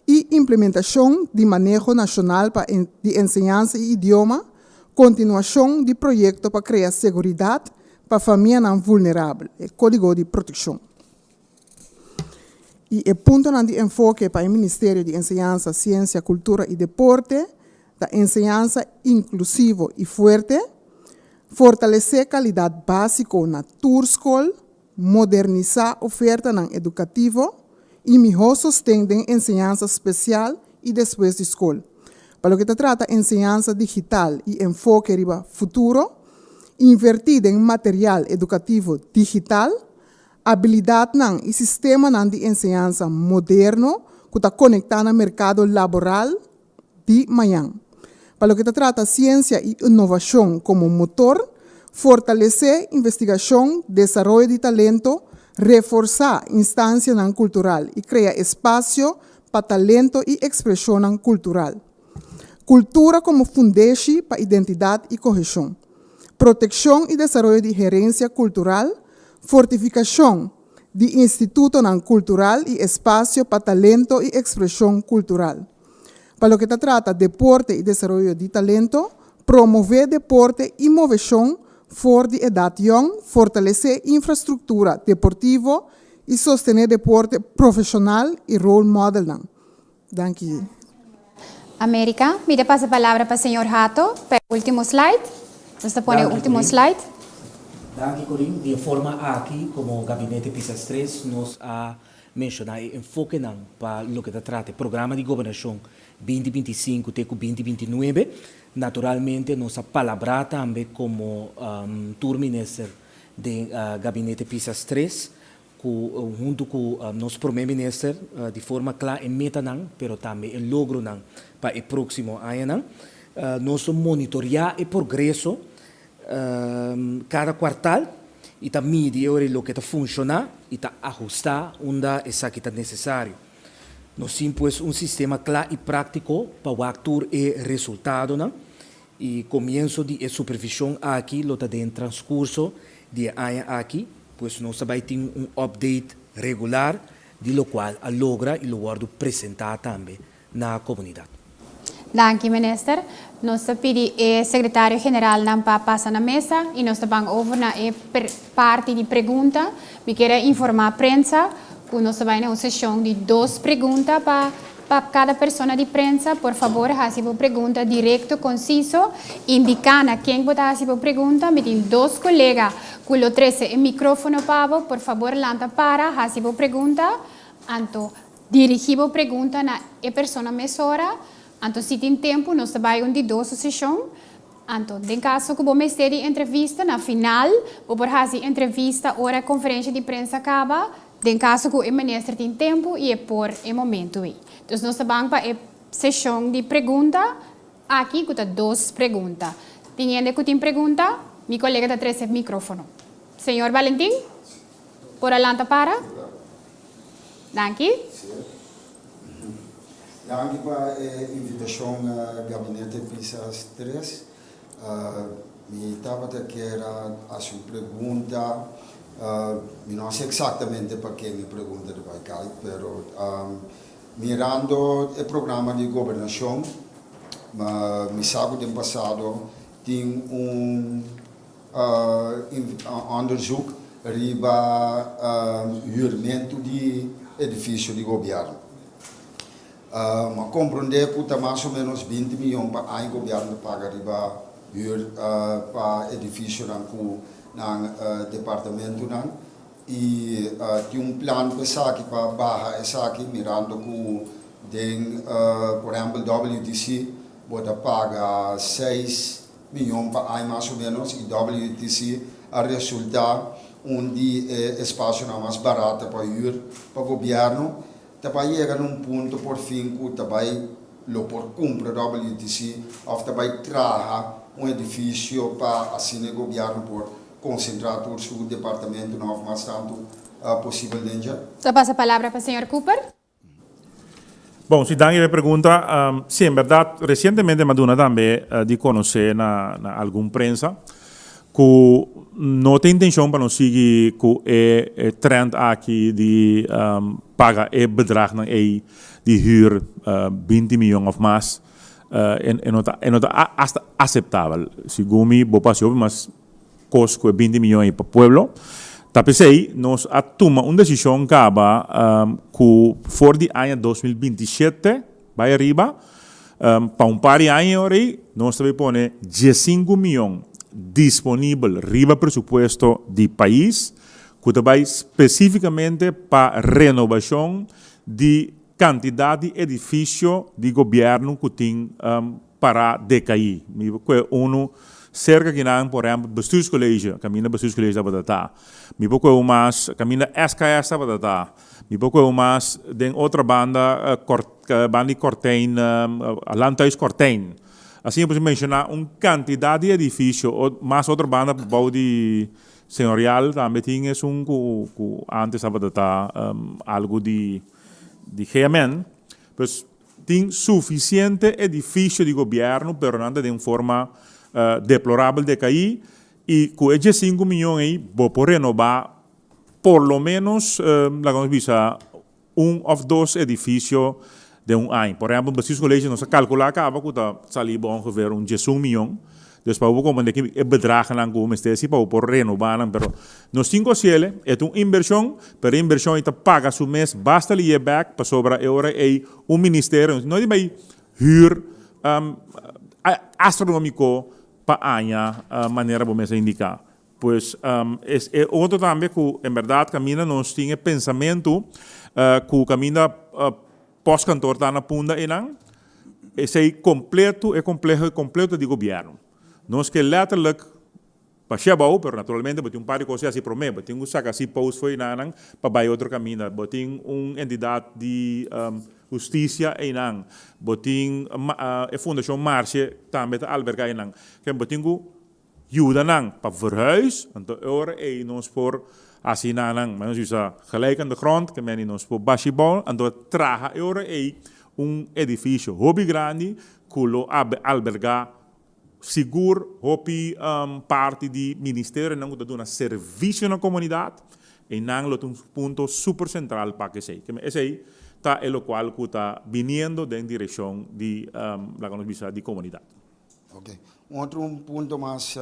i implementashon di maneho nashonal pa di enseñansa i idioma, kontinuashon di proyekto pa krea seguridat pa famianan vulnerabel, e kódigo di protekshon. I e puntonan di enfoke pa e Ministerio di Enseñansa, Siensia, Kultura i Deporte ta enseñansa inklusivo i fuerte, fortalesé kalidat básiko na tur skol, modernisá ofertanan edukativo i mihó sosten den enseñansa spesial i despues di skol. Pa loke ta trata enseñansa digital i enfoke riba futuro, invertí den material edukativo digital, Abilidatnan i sistemanan di enseñansa moderno ku ta konektá na merkado laboral di mañan. Pa loke ta trata siensia i inovashon komo motor, fortalesé investigashon, desaroyo di talento, reforsá instansianan kultural i krea espasio pa talento i ekspreshonnan kultural. Kultura komo fundeshi pa identidat i koheshon. Protekshon i desaroyo di herensia kultural, fortifikashon di institutonan kultural i espasio pa talento i ekspreshon kultural. Pa loke ta trata deporte i desaroyo di talento, promové deporte i moveshon for di edat yòn, fortalesé infrastruktura deportivo i sostené deporte profeshonal i role modelnan. Danki. America. Mi ta pasa palabra pa señor Hato pa e ultimo slide. Nos ta pone e ultimo slide. Danki Corin. Di e forma aki como Gabinete Pisas Tres nos a. menshoná e enfokenan pa loke ta trata e programa di gobernashon 2025 te ku 2029. Naturalmente nos a palabrá tambe komo tur minister den Gabinete Pisas 3 ku huntu ku nos Prome Minister di forma kla e metanan pero tambe e logronan pa e próksimo añanan. Nos lo monitoriá e progreso kada kuartal i ta midi e ora i loke ta funshoná i ta ahustá unda esaki ta nesesario. Nos tin pues un sistema kla i práktiko pa wak tur e resultadonan i komienso di e supervishon aki lo ta den transkurso di e aña aki, pues nos ta bai tin un update regular di lokual a logra i lo wòrdu presentá tambe na komunidat. Danki Minister. Nos ta pidi e Secretario Generalnan pa pasa na mesa y nos ta ban over na e parti di pregunta. Mi kier a informa prensa cu nos ta bay na un sesion di dos pregunta pa pa cada persona di prensa. Por fabor haci bo pregunta directo, conciso. Indica na ken bo ta haci bo pregunta. Mi tin dos colega cu lo trece e microfono pa bo. Por fabor lanta para, haci bo pregunta. Anto Dirigí bo pregunta na e persona mesora, anto si tin tempu nos ta bai un di dos seshon. Anto, den kaso ku bo mester di entrevista, na final bo por hasi entrevista ora e konferensha di prensa kaba, den kaso ku e minister tin tempu i e por e momentu ei. Dus nos ta ban pa e seshon di pregunta aki ku ta dos pregunta. Tin hende ku tin pregunta? Mi kolega ta trese mikrofono. Señor Valentin, por a lanta para? Danki. Danki pa e invitashon Gabinete Pisas 3. Mi tabata kier a hasi un pregunta, mi no sa eksaktamente pa ken e pregunta ta bai kai, pero mirando e programa di gobernashon, mi sa ku den pasado tin un Onderzoek riba huurmentu di edifisio di gobièrnu. Mi a komprondé ku ta mas o ménos 20 mion pa aña gobièrnu ta paga riba huur pa edifisionan ku nan departamentunan i tin un plan pa esaki pa baha esaki mirando ku den por ehèmpel WTC bo ta paga 6 Miyon pa aña mas o menos y WTC a resulta un di e espacionan mas barata pa huur pa gobierno. Ta bay yega na un punto por fin cu ta bay lo por cumpra WTC of ta bay traha un edificio pa asina e gobierno por concentra tur su departamentonan of mas tanto posibel den dje? Ta pasa palabra pa señor Cooper. Bon, si danki pa e pregunta. Si, en berdad, recientemente mi a duna tambe di conoce na na algun prensa cu no ta intencion pa nos sigui cu e e trend aki di paga e bedragnan ey di huur 20 miyon of mas. E no ta e no ta hasta aceptabel. Segun mi, bo por haci hopi mas kos ku e 20 miyon ei pa pueblo. Ta p'esei nos a tuma un desishon kaba ku for di aña 2027 bai ariba, pa un par di aña ora ei nos ta bai pone 15 miyon disponibel riba presupuesto di pais ku ta bai spesifikamente pa renobashon di kantidat di edifisio di gobièrnu ku tin pará dekaí. Mi por kohe unu serka kinan, por ehèmpel, Bestuurscollege, kaminda Bestuurscollege tabata ta. Mi por kohe un mas kaminda SKS tabata ta. Mi por kohe un mas den otro banda, banda di Kortijn, Landhuis Kortijn. Asina por menshoná un kantidat di edifisio, mas otro banda bou di Señorial tambe tin esun ku ku antes tabata ta algu di di GMN. Pues tin sufisiente edifisio di gobièrnu pero nan ta den forma deplorabel dekaí i ku e 15 mion ei bo por renobá por lo ménos laga nos bisa un of dos edifisio den un aña. Por ehempel, Bestuurscollege nos a calcula caba cu ta sali bo ongeveer un 11 miyon. Dus pa bo por comprende ki e bedragennan cu bo mester si pa bo por renoba nan. Pero nos tin cu haciele, e ta un inversion, pero e inversion ei ta paga su mes basta liye bek pasobra e ora ei un ministerio no di bay huur astronomico pa aña manera bo mes a indica. Pues es e otro tambe ku en bèrdat kaminda nos tin e pensamentu ku kaminda postkantoor ta na Punda einan, esei kompleto, e kompleho e kompleto di gobièrnu. Nos ke letterlijk bashia abou, pero naturalmente bo tin un par di kos di hasi promé, bo tin ku saka si post for einanan pa bai otro kaminda, bo tin un entidat di hustisia einan, bo tin e fundashon Marshe tambe ta albergá einan. Bo tin ku Yuda nan pa verhuis, anto e ora ei nos por hasi na nan, nos bisa gelijk aan de grond, ke meni nos por bashi bou, anto traha e ora ei un edifisio hopi grandi ku lo albergá sigur hopi parti di ministerionan ku ta duna servisio na komunidat, einan lo ta un punto super sentral pa esei. Ke esei ta e lokual ku ta biniendo den direkshon di laga nos bisa di komunidat. Ok. Un otro un punto mas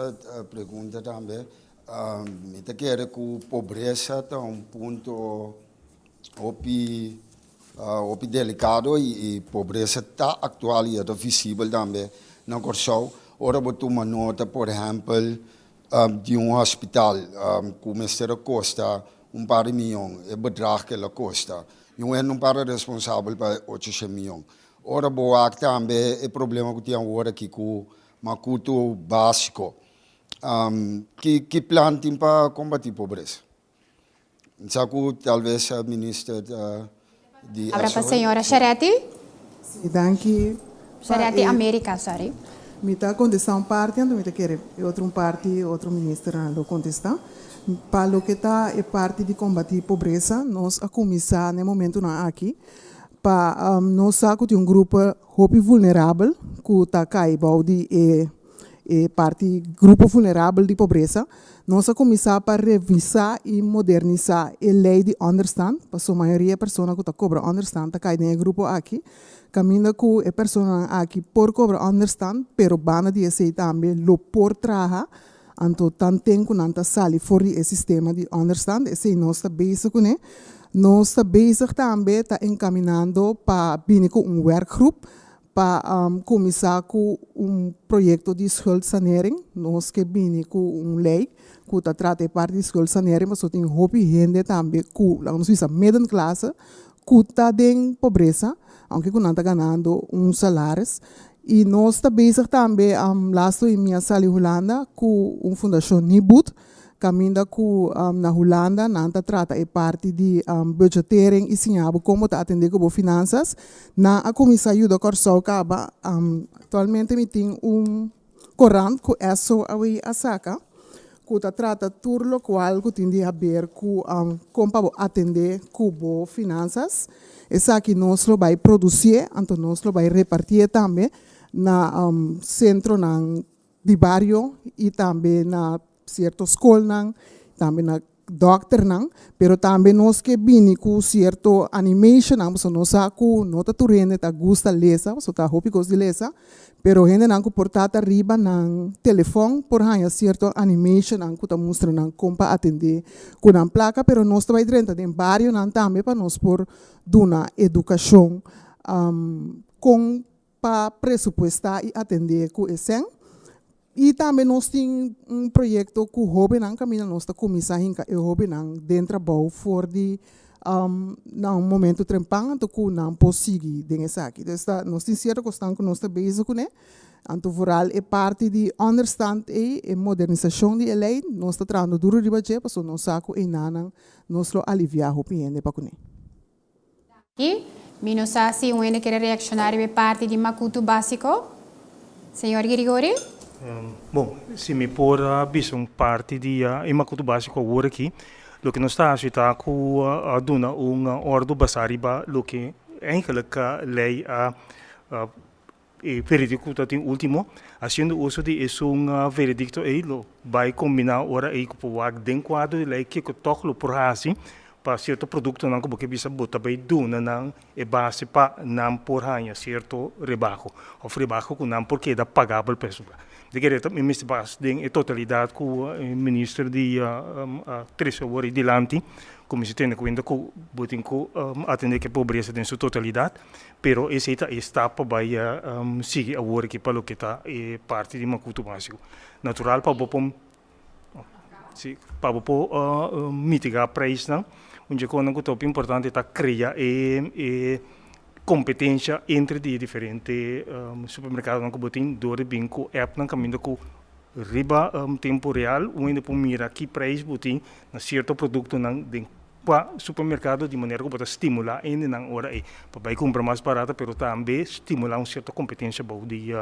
pregunta tambe. Mi ta kere ku pobresa ta un punto hopi hopi delikado i pobresa ta aktual i e ta visibel tambe na Kòrsou. Ora bo tuma nota por ehèmpel di un hospital ku mester a kosta un par di mion, e bedrag ku el a kosta, i un hende un par responsabel pa e ocho shen mion. Ora bo wak tambe e problema ku tin awor aki ku makutu básiko. Ki ki plan tin pa kombatí pobresa? Mi sa ku talves minister di Abra pa señora Sharetti. Sí, danki pa Sharetti e. America, sorry. Mi ta kontestá un parti, anto mi ta kere e otro un parti otro ministernan lo kontestá. Pa loke ta e parti di kombatí pobresa, nos a kuminsá na e momentunan aki Pa nos sa ku tin un grupo hopi vulnerabel ku ta kai bou di e e parti grupo vulnerabel di pobresa, nos a kuminsá pa revisá i modernisá e lei di ònderstant, pasobra mayoria e persona ku ta kobra ònderstant ta kai den e grupo aki, kaminda ku e personanan aki por kobra ònderstant, pero banda di esei tambe lo por traha, Anto tanten ku nan ta sali for di e sistema di ònderstand, esei nos ta bezig kuné. Nos ta bezig tambe ta enkaminando pa bini ku un werkgroep pa kuminsá ku un proyekto di schuldsanering. Nos ke bini ku un lei ku ta trata e parti di schuldsanering pasobra tin hopi hende tambe ku, laga nos bisa, middenklasse ku ta den pobresa, aunke ku nan ta ganando un salaris. I nos ta bezig tambe, laatst mi a sali Hulanda ku un fundashon Nibud, kaminda ku na Hulanda nan ta trata e parti di budgetering i siña bo kon bo ta atendé ku bo finansas. Nan a kuminsá yuda Kòrsou kaba. Aktualmente mi tin un korant ku SOAW a saka ku ta trata tur lokual ku tin di haber ku kon pa bo atendé ku bo finansas. Esaki nos lo bai produsié, anto nos lo bai repartié tambe na sentronan di bario i tambe na sierto skolnan, tambe na dòkternan, pero tambe nos ke bini ku sierto animationnan, pasobra nos sa ku no ta tur hende ta gusta lesa, pasobra ta hopi kos di lesa, pero hendenan ku por ta ta riba nan telefòn por haña sierto animationnan ku ta mustra nan kon pa atendé ku nan plaka, pero nos ta bai drenta den barionan tambe pa nos por duna edukashon kon pa presupuestá i atendé ku e sèn. I tambe nos tin un proyekto ku hóbennan kaminda nos ta kuminsá hinka e hóbennan den trabou for di na un momentu trempan anto ku nan por sigui den esaki. Dus ta nos tin sierto kosnan ku nos ta bezig kuné, anto vooral e parti di ònderstand ei, e modernisashon di e lei, nos ta trahando duru riba dje pasobra nos sa ku einanan nos lo aliviá hopi hende pa kuné. Aki, mi no sa si un hende kere reakshoná riba e parti di makutu básiko. Señor Girigori? Bon, si mi por a bisa un parti di e makutu básiko awor aki, loke nos ta hasi ta ku a duna un òrdu basá riba loke eigenlijk lei a E veredicto cu ta tin ultimo, haciendo uso di esun veredicto ey lo bay combina ora ey cu por wak den cuadro di ley kico toch lo por haci pa cierto productonan cu bo ke bisa bo ta bay duna nan e base pa nan por haya cierto rebaho of rebaho cu nan por keda pagabel pa esun. Di kere ta mi mester bas den e totalidad cu e minister di a trece awor ey dilanti cu mester tene cuenta cu bo tin cu atende cu e pobreza den su totalidad. Pero esei ta e stap pa bai sigui awor aki pa loke ta e parti di makutu básiko. Natural pa bo por. Si, pa bo por mitigá preisnan, un dje konan ku ta hopi importante ta krea e e kompetensha entre di e diferente supermerkadonan ku bo tin dor di bin ku appnan kaminda ku riba tempu real un hende por mira ki preis bo tin na sierto produktonan den kua supermerkado di manera ku bo ta stimulá hendenan ora ei pa bai kumpra mas barata pero tambe stimulá un sierto kompetensha bou di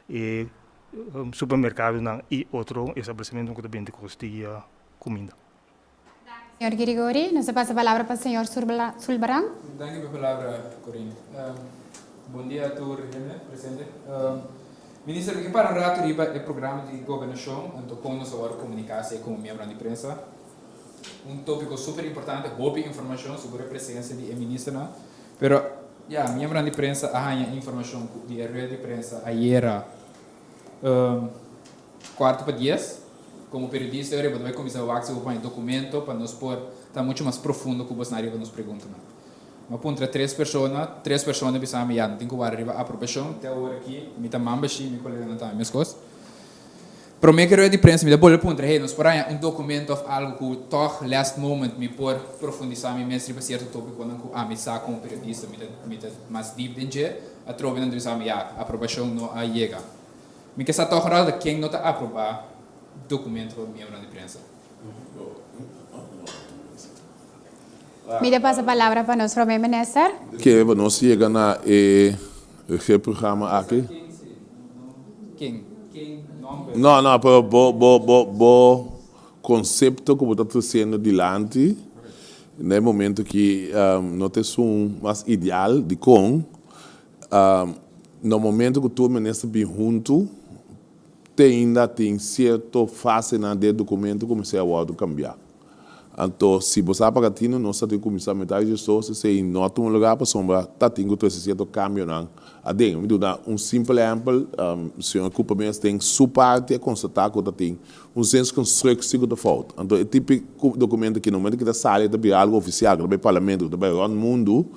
e supermerkadonan i otro establesimentonan ku ta bende kos di kuminda. Señor Girigori, nos ta pasa palabra pa señor Sulbaran. Danki pa e palabra, Corine. Bon dia tur hende presente. Minister, mi ke para un ratu riba e programa di gobernashon, anto kon nos a wòrdu komuniká esei komo miembronan di prensa. Un tópiko super importante, hopi informashon, sigur e presensia di e ministernan. Pero, ya, miembronan di prensa a haña informashon ku di e rueda di prensa ayera kuarto pa dies. Komo periodista ora bo ta bai kuminsá wak si bo paña dokumento pa nos por ta muchu mas profundo ku bosnan riba nos preguntanan. Mi a puntra tres persona, tres persona bisa mi ya no tin ku wara riba aprobashon, te awor aki mi ta man bashí, mi koleganan tambe meskos. Promé ku e rueda di prensa mi ta bolbe puntra, hey, nos por haña un dokumento òf algu ku tòg last moment mi por profundisá mi mes riba sierto tópikonan ku ami sa komo periodista mi ta mi ta mas dip den dje? Atrobe nan ta bisa mi, ya, aprobashon no a yega. Mi ke sa tòg un ratu ken no ta aprobá dokumento pa miembronan di prensa. Mi ta pasa palabra pa nos prome minister. Ke pa nos yega na e regeerprogramma aki? Ken? Ken? Nomber? No, no, pero bo, bo, bo, bo konsepto ku bo ta tresiendo dilanti na e momento aki no ta esun mas ideal. Dikon? Na momento ku tur minister bin huntu te ainda tin sierto fasenan den e dokumento ku mester a wòrdu kambiá. Anto, si bo sa paga tinu, nos ta tin kuminsá meta e gestor, esei no a tuma lugá pasobra ta tin ku trese sierto kambionan aden. Mi duna un simpel ehèmpel, señor Cooper mes den su parti a konstatá ku ta tin un zinskonstruktie ku ta fout. Anto, e tipo dokumento aki, na momento ku ta sali e ta bira algu ofisial, ku ta bai parlamento, ku ta bai rònt mundu,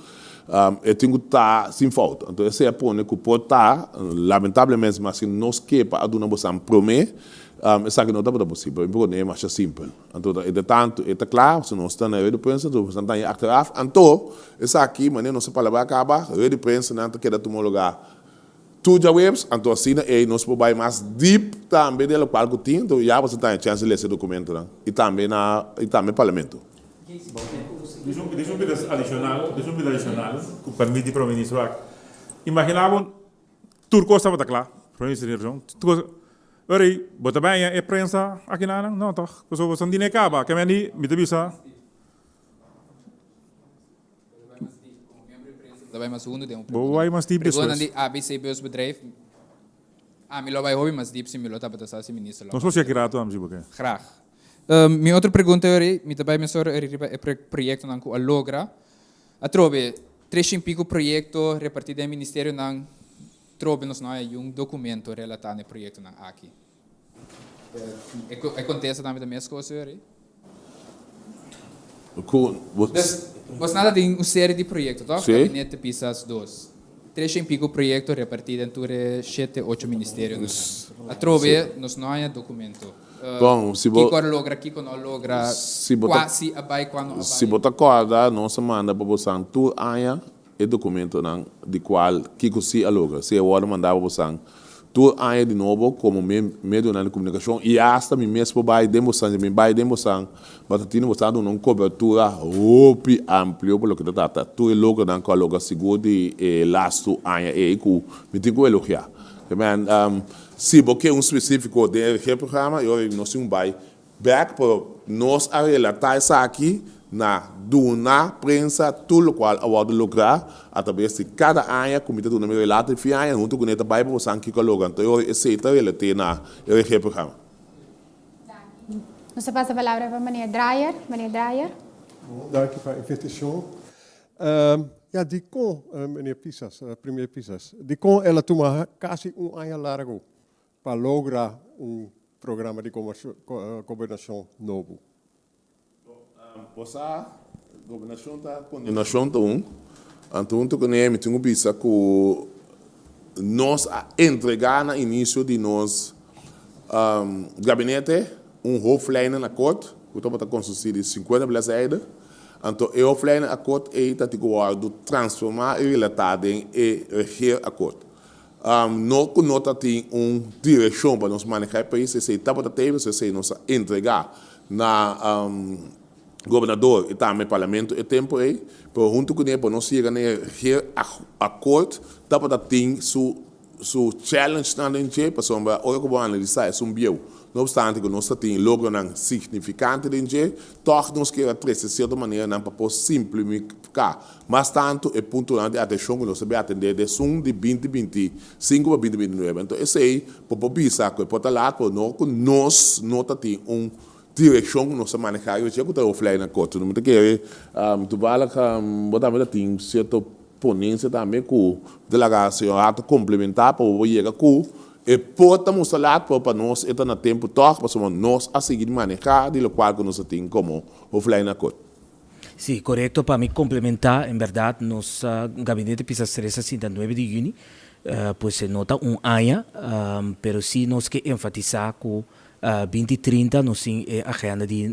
e tin ku ta sin fout. Anto, esei a pone ku por ta, lamentablemente, maske nos ke pa a duna bosan promé, esaki no tabata posibel. Mi por konta e masha simpel. Anto ta entre tanto e ta kla, si nos ta na rueda di prensa, anto nos ta haña achteraf. Anto, esaki, manera nos a palabra kaba, rueda di prensanan ta keda tuma lugar tur djaweps, anto asina ei nos por bai mas diep tambe den lokual ku tin, anto ya boso ta haña chèns di lesa e dokumentonan i tambe na i tambe parlamento. Dis un bida adishonal, dis un bida adishonal, ku permiti Prome Minister wak. Imagina bo tur kos tabata kla, Prome Minister tin razon, tur kos. Ora ei, bo ta baña e prensa aki nan? No toch? Pasobra bo san dine kaba. Ke men di, mi ta bisa. Ta bai mas hundu den un Bo bai mas diep despues. Preguntanan di ABC Busbedrijf. Ami lo bai hopi mas diep si mi lo tabata sa si minister lo. Nos por siña ki rato ami si bo ke. Graag. Mi otro pregunta ora ei, mi ta bai mesora ora riba e proyectonan cu a logra. Atrobe, tres shin pico proyecto reparti den ministerionan. Trobe nos no a hay un documento relata na e proyectonan aki. E contesta tambe ta mescos, Yuri. Cu bo. Dus, bos nan ta tin un serie di proyecto, toch? Sí. Gabinete Pisas dos. Tres en pico proyecto reparti den tur e shete, ocho ministerionan. Atrobe nos no haya documento. Bon, si bo. Kico a logra, kico no a logra, Si bo ta. cua si a bay, cua no a bay. Si bo ta corda, nos a manda pa bosan tur aña E dokumentonan di kual kiko si a logra, si e wòrdu mandá pa bosan tur aña di nobo komo medionan di komunikashon i asta mi mes por bai den bosan, si mi bai den bosan, bo ta tini bosan duna un kobertura hopi amplio pa loke ta trata tur e logronan ku a logra sigur di e lastu aña ei ku mi tin ku elogiá. Si bo ke un spesífiko den e regeerprogramma, e ora ei nos tin un bai Bek, pero nos a relatá esaki na duna prensa tur lokual a wòrdu lográ atraves di kada aña ku mi ta duna mi relato di fin aña huntu kuné ta bai pa bosan kiko a logra. Anto e ora esei ta relat'é na e regeerprogramma. Danki. Nos ta pasa palabra pa meneer Draaier. Meneer Draaier. Bon, danki pa invitashon. Ja, dikon, meneer Pisas, premier Pisas, dikon el a tuma kasi un aña largu pa logra un programa di gobernashon nobo. Bo sa, gobernashon ta kontinuashon ta un, anto hunto kuné mi tin ku bisa ku nos a entregá na inisio di nos gabinete. un hoofdlijnenakkoord ku tabata konsistí di 50 bladzijden. Anto e hoofdlijnenakkoord ei ta tin ku wòrdu transformá i relatá den e regeerakkoord. No ku no ta tin un direkshon pa nos manehá e pais, esei tabata tei, pasobra esei nos a entregá na gobernador i tambe parlamento e tempu ei, pero huntu kuné pa nos yega na e regeerakkoord tabata tin su su challengenan den dje, pasobra ora ku bo analisá esun bieu, no opstante ku nos ta tin logronan signifikante den dje, tòg nos kier a trese sierto maneranan pa por simplifiká mas tantu e puntonan di atenshon ku nos ta bin atendé den esun di 2025 pa 2029. Anto esei bo por bisa ku e por ta lat, pero no ku nos no ta tin un direkshon ku nos ta manehá riba dje ku ta reflehá na korte. Mi ta kere toevallig bo tambe ta tin sierto Ponensia tambe ku ta laga señor Hato komplementá pa bo yega ku e por ta mustra lat pero pa nos e ta na tempu tòg pasobra nos a sigui di manehá di lokual ku nos a tin komo hooflijnakkoord. Sí, korekto. Pa mi komplementá, en bèrdat nos gabinete Pisas tres a sinta nuebe di yüni, pues e no ta un aña, pero sí nos ke enfatisá ku 2030 nos tin e agenda di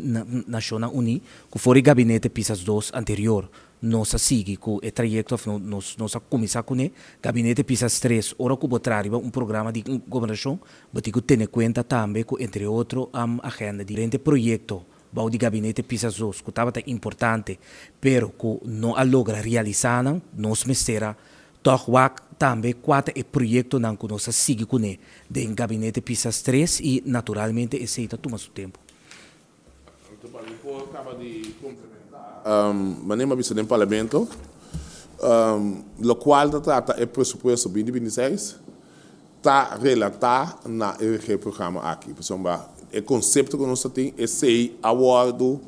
Nashonnan Uní ku for e gabinete Pisas dos anterior Nos a sigui ku e trayekto òf nos nos a kuminsá kuné. Gabinete pisa stres ora ku bo traha riba un programa di gobernashon, bo tin ku tene kuenta tambe ku entre otro agenda di diferente proyekto bou di gabinete pisa dos ku tabata importante pero ku no a logra realisá nan. Nos mester a tòg wak tambe kua ta e proyektonan ku nos a sigui kuné den gabinete pisa stres i naturalmente esei ta tuma su tempu. Anto pa mi por caba di complementa manera mi a bisa den Parlamento, locual ta trata e presupuesto 2026 ta relata na e regeerprogramma aki. Pasobra e concepto cu nos ta tin esey a wordo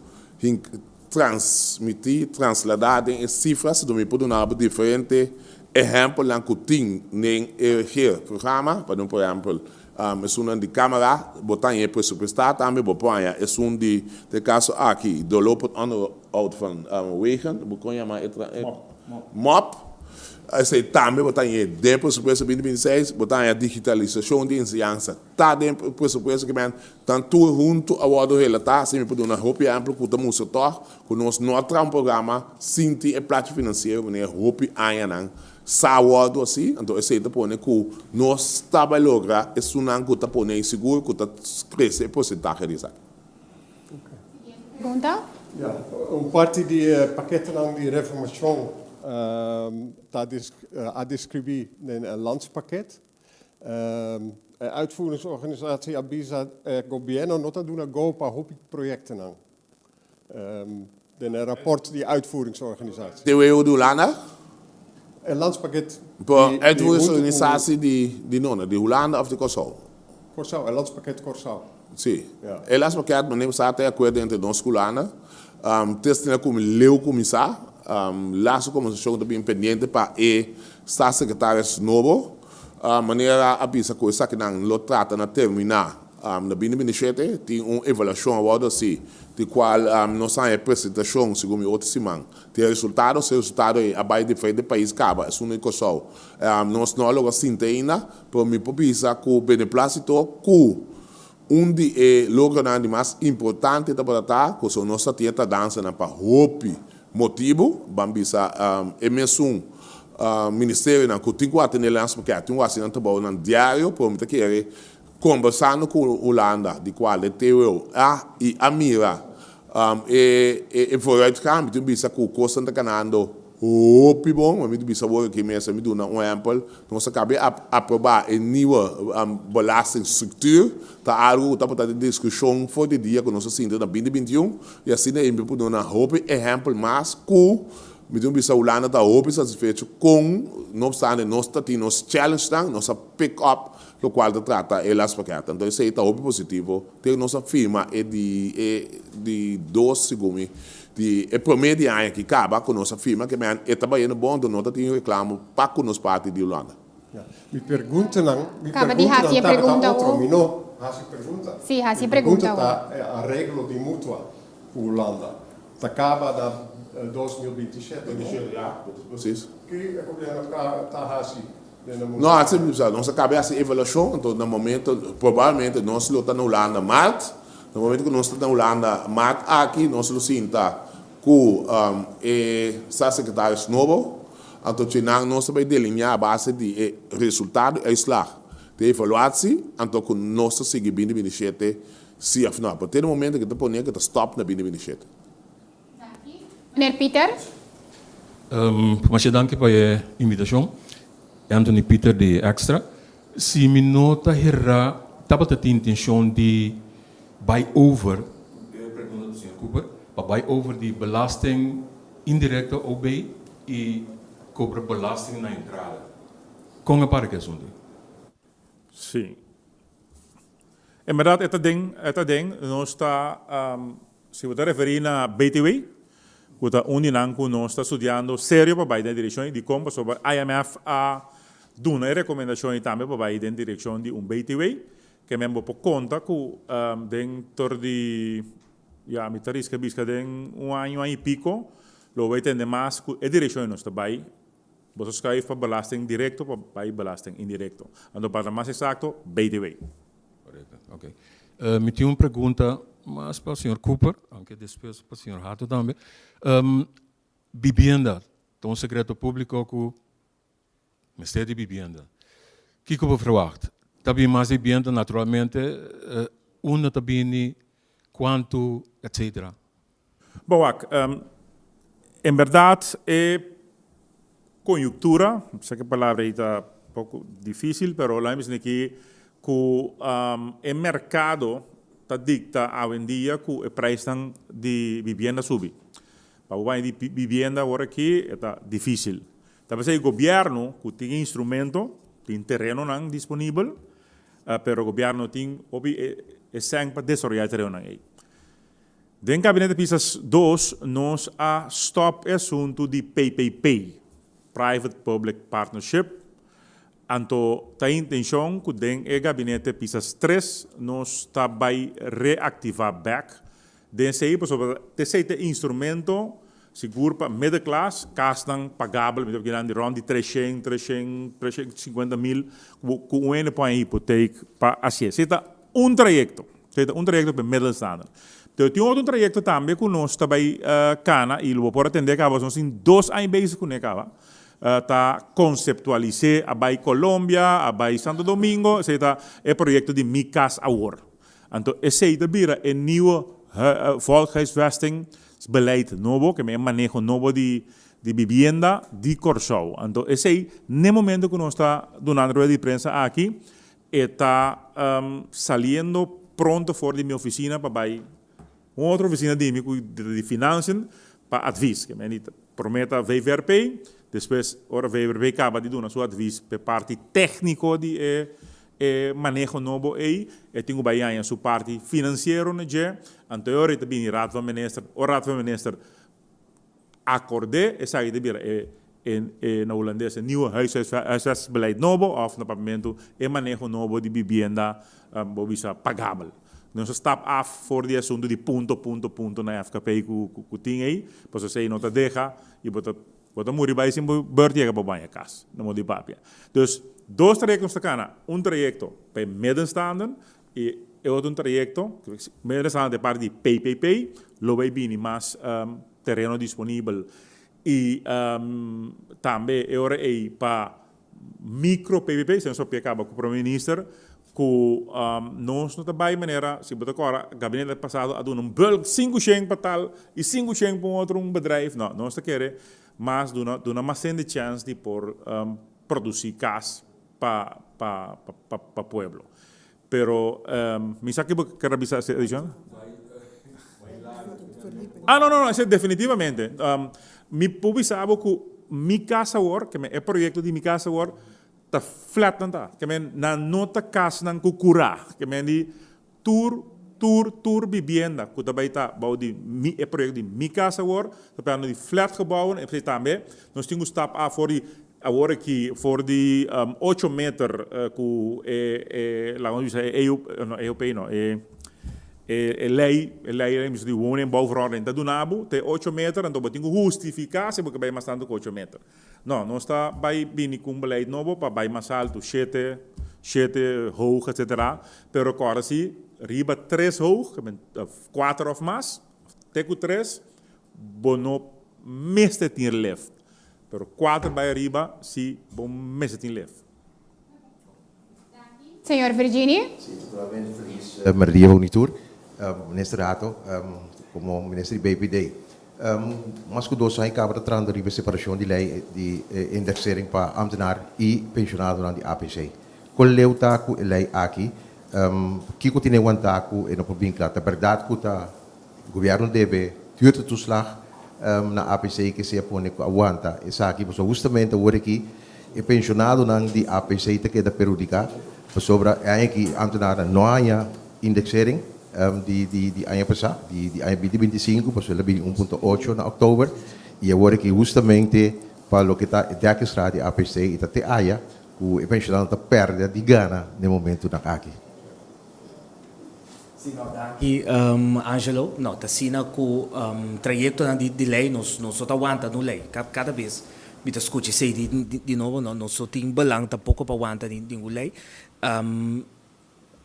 transmiti, traslada den e cifras, do mi por duna bo diferente ehempelnan cu tin den e regeerprogramma, pa duna por ehempel Esunnan di Camara, bo ta haña e presupuestá tambe, bo por haña esun di, den kaso aki, doorlopend onderhoud van wegen, bo kon yama e tra, mop, esei tambe bo ta hañ'é den presupuesto 2026, bo ta haña digitalisashon di enseñansa ta den presupuesto, ke men tan tur huntu a wòrdu relatá, asina mi por duna hopi ehèmpel ku ta mustra tòg ku nos no a traha un programa sin tin e plachi finansiero manera hopi añanan Sa wòrdu así, anto esei ta pone ku nos ta bai logra esunnan ku ta pone insigur ku ta krese e porsentahe di esaki. Siguiente pregunta. Ja, un parti di e paketenan di reformashon ta a deskribí den e landspakket. E uitvoeringsorganisatie a bisa e gobièrnu no ta duna go pa hopi proyektonan. Den e rapport di uitvoeringsorganisatie. TWO di Hulanda? E landspakket Por uitvoeringsorganisatie di di nona? Di Hulanda of di Kòrsou? Kòrsou, e landspakket Kòrsou. Si. E landspakket manera sa ta e akuerdo entre nos ku Hulanda. Testina ku mi leu kuminsá. Laatste kombersashon ta bin pendiente pa e staatssecretaris nobo. Manera a bisa ku esakinan lo trata na terminá na 2027, tin un evaluashon a wòrdu hasi di kual nos haña e presentashon segun mi otro siman. Tin e resultado, si e resultado ei a bai diferente pais kaba, esun di Kòrsou nos no a logra sinti ainda, pero mi por bisa ku beneplasito ku un di e logronan di mas importante tabata ta ku nos ta tin e tardansanan pa hopi Motibu, ban bisa e mesun ministerionan ku tin ku atendé landsbekèt tin ku hasi nan trabounan diario, pero mi ta kere kombersando ku Hulanda di kual e TWO a i a mira e vooruitgang, mi tin bisa ku kosnan ta kanando hopi bon, mi ta bisa awor aki mes, mi duna un ehèmpel, Nos a kabe a aprobá e nieuwe belastingstructuur, ta algu ku tabata den diskushon for di dia ku nos a sinta na 2021, i asina ei mi por duna hopi ehèmpel mas ku mi tin bisa Hulanda ta hopi satisfecho kon, no opstante nos ta tin nos challengenan, nos a pick up lokual ta trata e lastpakket. Anto esei ta hopi positivo te nos a firma e di e di dos segun mi Di e promé di aña ki kaba ku nos a firma ke men e ta bayendo bon anto no ta tin reklamo pa ku nos parti di Hulanda. Mi preguntanan, mi Kaba di hasi preguntanan e tabata pregunta otro, awor. mi no hasi pregunta. Sí, hasi Mi e pregunta pregunta awor. ta e areglo di mutua ku Hulanda ta kaba na 2027, no? 27, ya, precies. Ki e gobierno ta hasi den e No, momento? hasi, nos a kaba di hasi evaluashon, anto na momento, probablemente nos lo ta na Hulanda maart. Na momento ku nos ta na Hulanda maart aki nos lo sinta ku e staatssecretaris nobo, anto djenan nos ta bai delineá a base di e resultado i uitslag di e evaluatie, anto ku nos ta sigui 2027 si òf nò. Pero te na momento ku ta pone ku ta stòp na 2027. Meneer Pieter. Masha danki pa e invitashon. Anthony Pieter di Extra. Si mi no ta herá tabata tin intenshon di bai over, e pregunta ta señor Cooper, pa bai over di belasting indirecto OB i kobra belasting na entrada. Kon a para ki asuntu? Sí. En bèrdat e ta den, e ta den. Nos ta, si bo ta referí na BTW, ku ta un di nan ku nos ta studiando serio pa bai den e direkshon ei. Dikon? Pasobra IMF a duna e rekomendashon ei tambe pa bai den direkshon di un BTW. Ke men bo por konta ku den tur di, ya, mi ta riska biska den un aña, un aña i piko, lo bo bai tende mas ku e direkshon ei nos ta bai. Bo ta schuif pa belasting directo pa bay belasting indirecto. Anto pa ta mas exacto, BTW. Correcto, ok. Mi tin un pregunta mas pa señor Cooper, aunke despues pa señor Hato tambe. Bibienda, ta un secreto publico cu mester di bibienda. Kico bo verwacht? Ta bin mas bibienda naturalmente, unda ta bini, cuanto, etcetera? Bo wak, en berdad e konyuktura, sa ku e palabra ei ta poko difisil, pero laat mi bisa aki ku e merkado ta dikta awendia ku e preisnan di bibienda subi. Pa bo baña di bibienda awor aki e ta difisil. Ta p'esei gobièrnu ku tin e instrumento, tin terenonan disponibel, pero gobièrnu tin hopi e sèn pa desaroyá e terenonan ei. Den Gabinete Pisas dos nos a stop e asuntu di PPP, Private Public Partnership, anto ta intencion cu den e Gabinete Pisas tres nos ta bay reactiva bek den esey pasobra esey ta e instrumento sigur pa middenklas, casnan pagabel, mi ta papia di rond di 300, 300, 350 mil cu un hende por haña hipoteek pa hacié. Esey ta un trayecto. Esei ta un trayecto pa e middelstander. Pero tin otro trayecto tambe cu nos ta bay cana y lo bo por atende caba, nos tin dos aña bezig cune caba, ta conceptualise a bay Colombia, a bay Santo Domingo, esei ta e proyecto di Mi Cas Awor. Anto esei ta bira e nieuwe volkshuisvestingsbeleid nobo, ke e maneho nobo di bibienda di Corsou. Anto esei, n'e momento cu nos ta dunando rueda di prensa aki, E ta saliendo pronto for di mi oficina pa bay un otro oficina di mi cu ta di financiën pa advies. Ke men di prome ta VVRP, despues ora VVRP caba di duna su advies p'e parti tecnico di e e maneho nobo ey, e tin cu bay haña su parti financiero na dje, anto e ora ey ta bini Raad van Minister, ora Raad van Minister Acordé esaki ta bira e e na hulandes e nieuwe huisvestingsbeleid nobo of na papiamentu e maneho nobo di bibienda bo bisa pagabel. Nos a stap af for di e asuntu di punto punto punto na FKP ku ku tin ei pasobra esei no ta deha i bo ta bo ta muri bai sin bo beurt yega pa baña kas na modo di papia. Dus dos trayekto nos ta kana, un trayekto pa e middenstanden i e otro un trayekto middenstanden ta e parti di PPP lo bai bini mas tereno disponibel y tambe e ora ey pa micro PPP, esei nos papia caba cu Prome Minister, cu nos no ta bay manera, si bo ta cora gabinete pasado a duna un bulk 500 pa tal y 500 pa un otro un bedrijf, no, nos ta kere mas duna duna mas hende chance di por produci cas pa pa pa pueblo. Pero mi sa ki bo ker a bisa esei adicion. Ah no no no esei definitivamente. Mi por bisa bo ku mi kas awor, ke men e proyekto di mi kas awor ta flat nan ta. Ke men nan no ta kasnan ku kurá. Ke men di tur tur tur bibienda ku ta bai ta bou di mi e proyekto di mi kas awor ta plano di flatgebouwen. Esei tambe nos tin ku stap af for di Awor aki for di ocho meter ku e e laga nos bisa e EU no EUP no e e lei e lei di woningbouwverordening ta duna bo te ocho meter anto bo tin ku hustifiká si bo ke bai mas tantu ku ocho meter. No nos ta bai bini ku un beleid nobo pa bai mas altu shete. Shete hoog etcetera, pero kòrda si riba tres hoog, kuater òf mas, te ku tres, bo no mester tin lift. Pero kuater bai ariba si bo mester tin lift. Señor Virginie. Si, totalmente felis merdia pa unitur. Minister Hato, komo minister di BPD, mas ku dos aña kaba ta trahando riba e separashon di lei di indexering pa ambtenaar i penshonadonan di APC. Kon leu ta ku e lei aki? Kiko tene wantá ku e no por bin kla? Ta bèrdat ku ta gobièrnu debe huurtoeslag na APC ke sea pone ku a wanta esaki? Pasobra hustamente awor aki e penshonadonan di APC ta keda perhudiká pasobra e aña aki ambtenaarnan no haña indexering di di aña pasá, di di aña binti 25, pasobra el a bini 1.8 na òktober i awor aki hustamente pa loke ta e dekkingsgraad di APC i ta te aya ku e penshonado ta pèrdè di gana den momentunan aki. Sí, no, danki Angelo. No, ta asina ku trayektonan di lei nos no ta wanta nu lei. Kada bes mi ta skucha esei di nobo, no, nos no tin belang tampoko pa wanta ningun lei.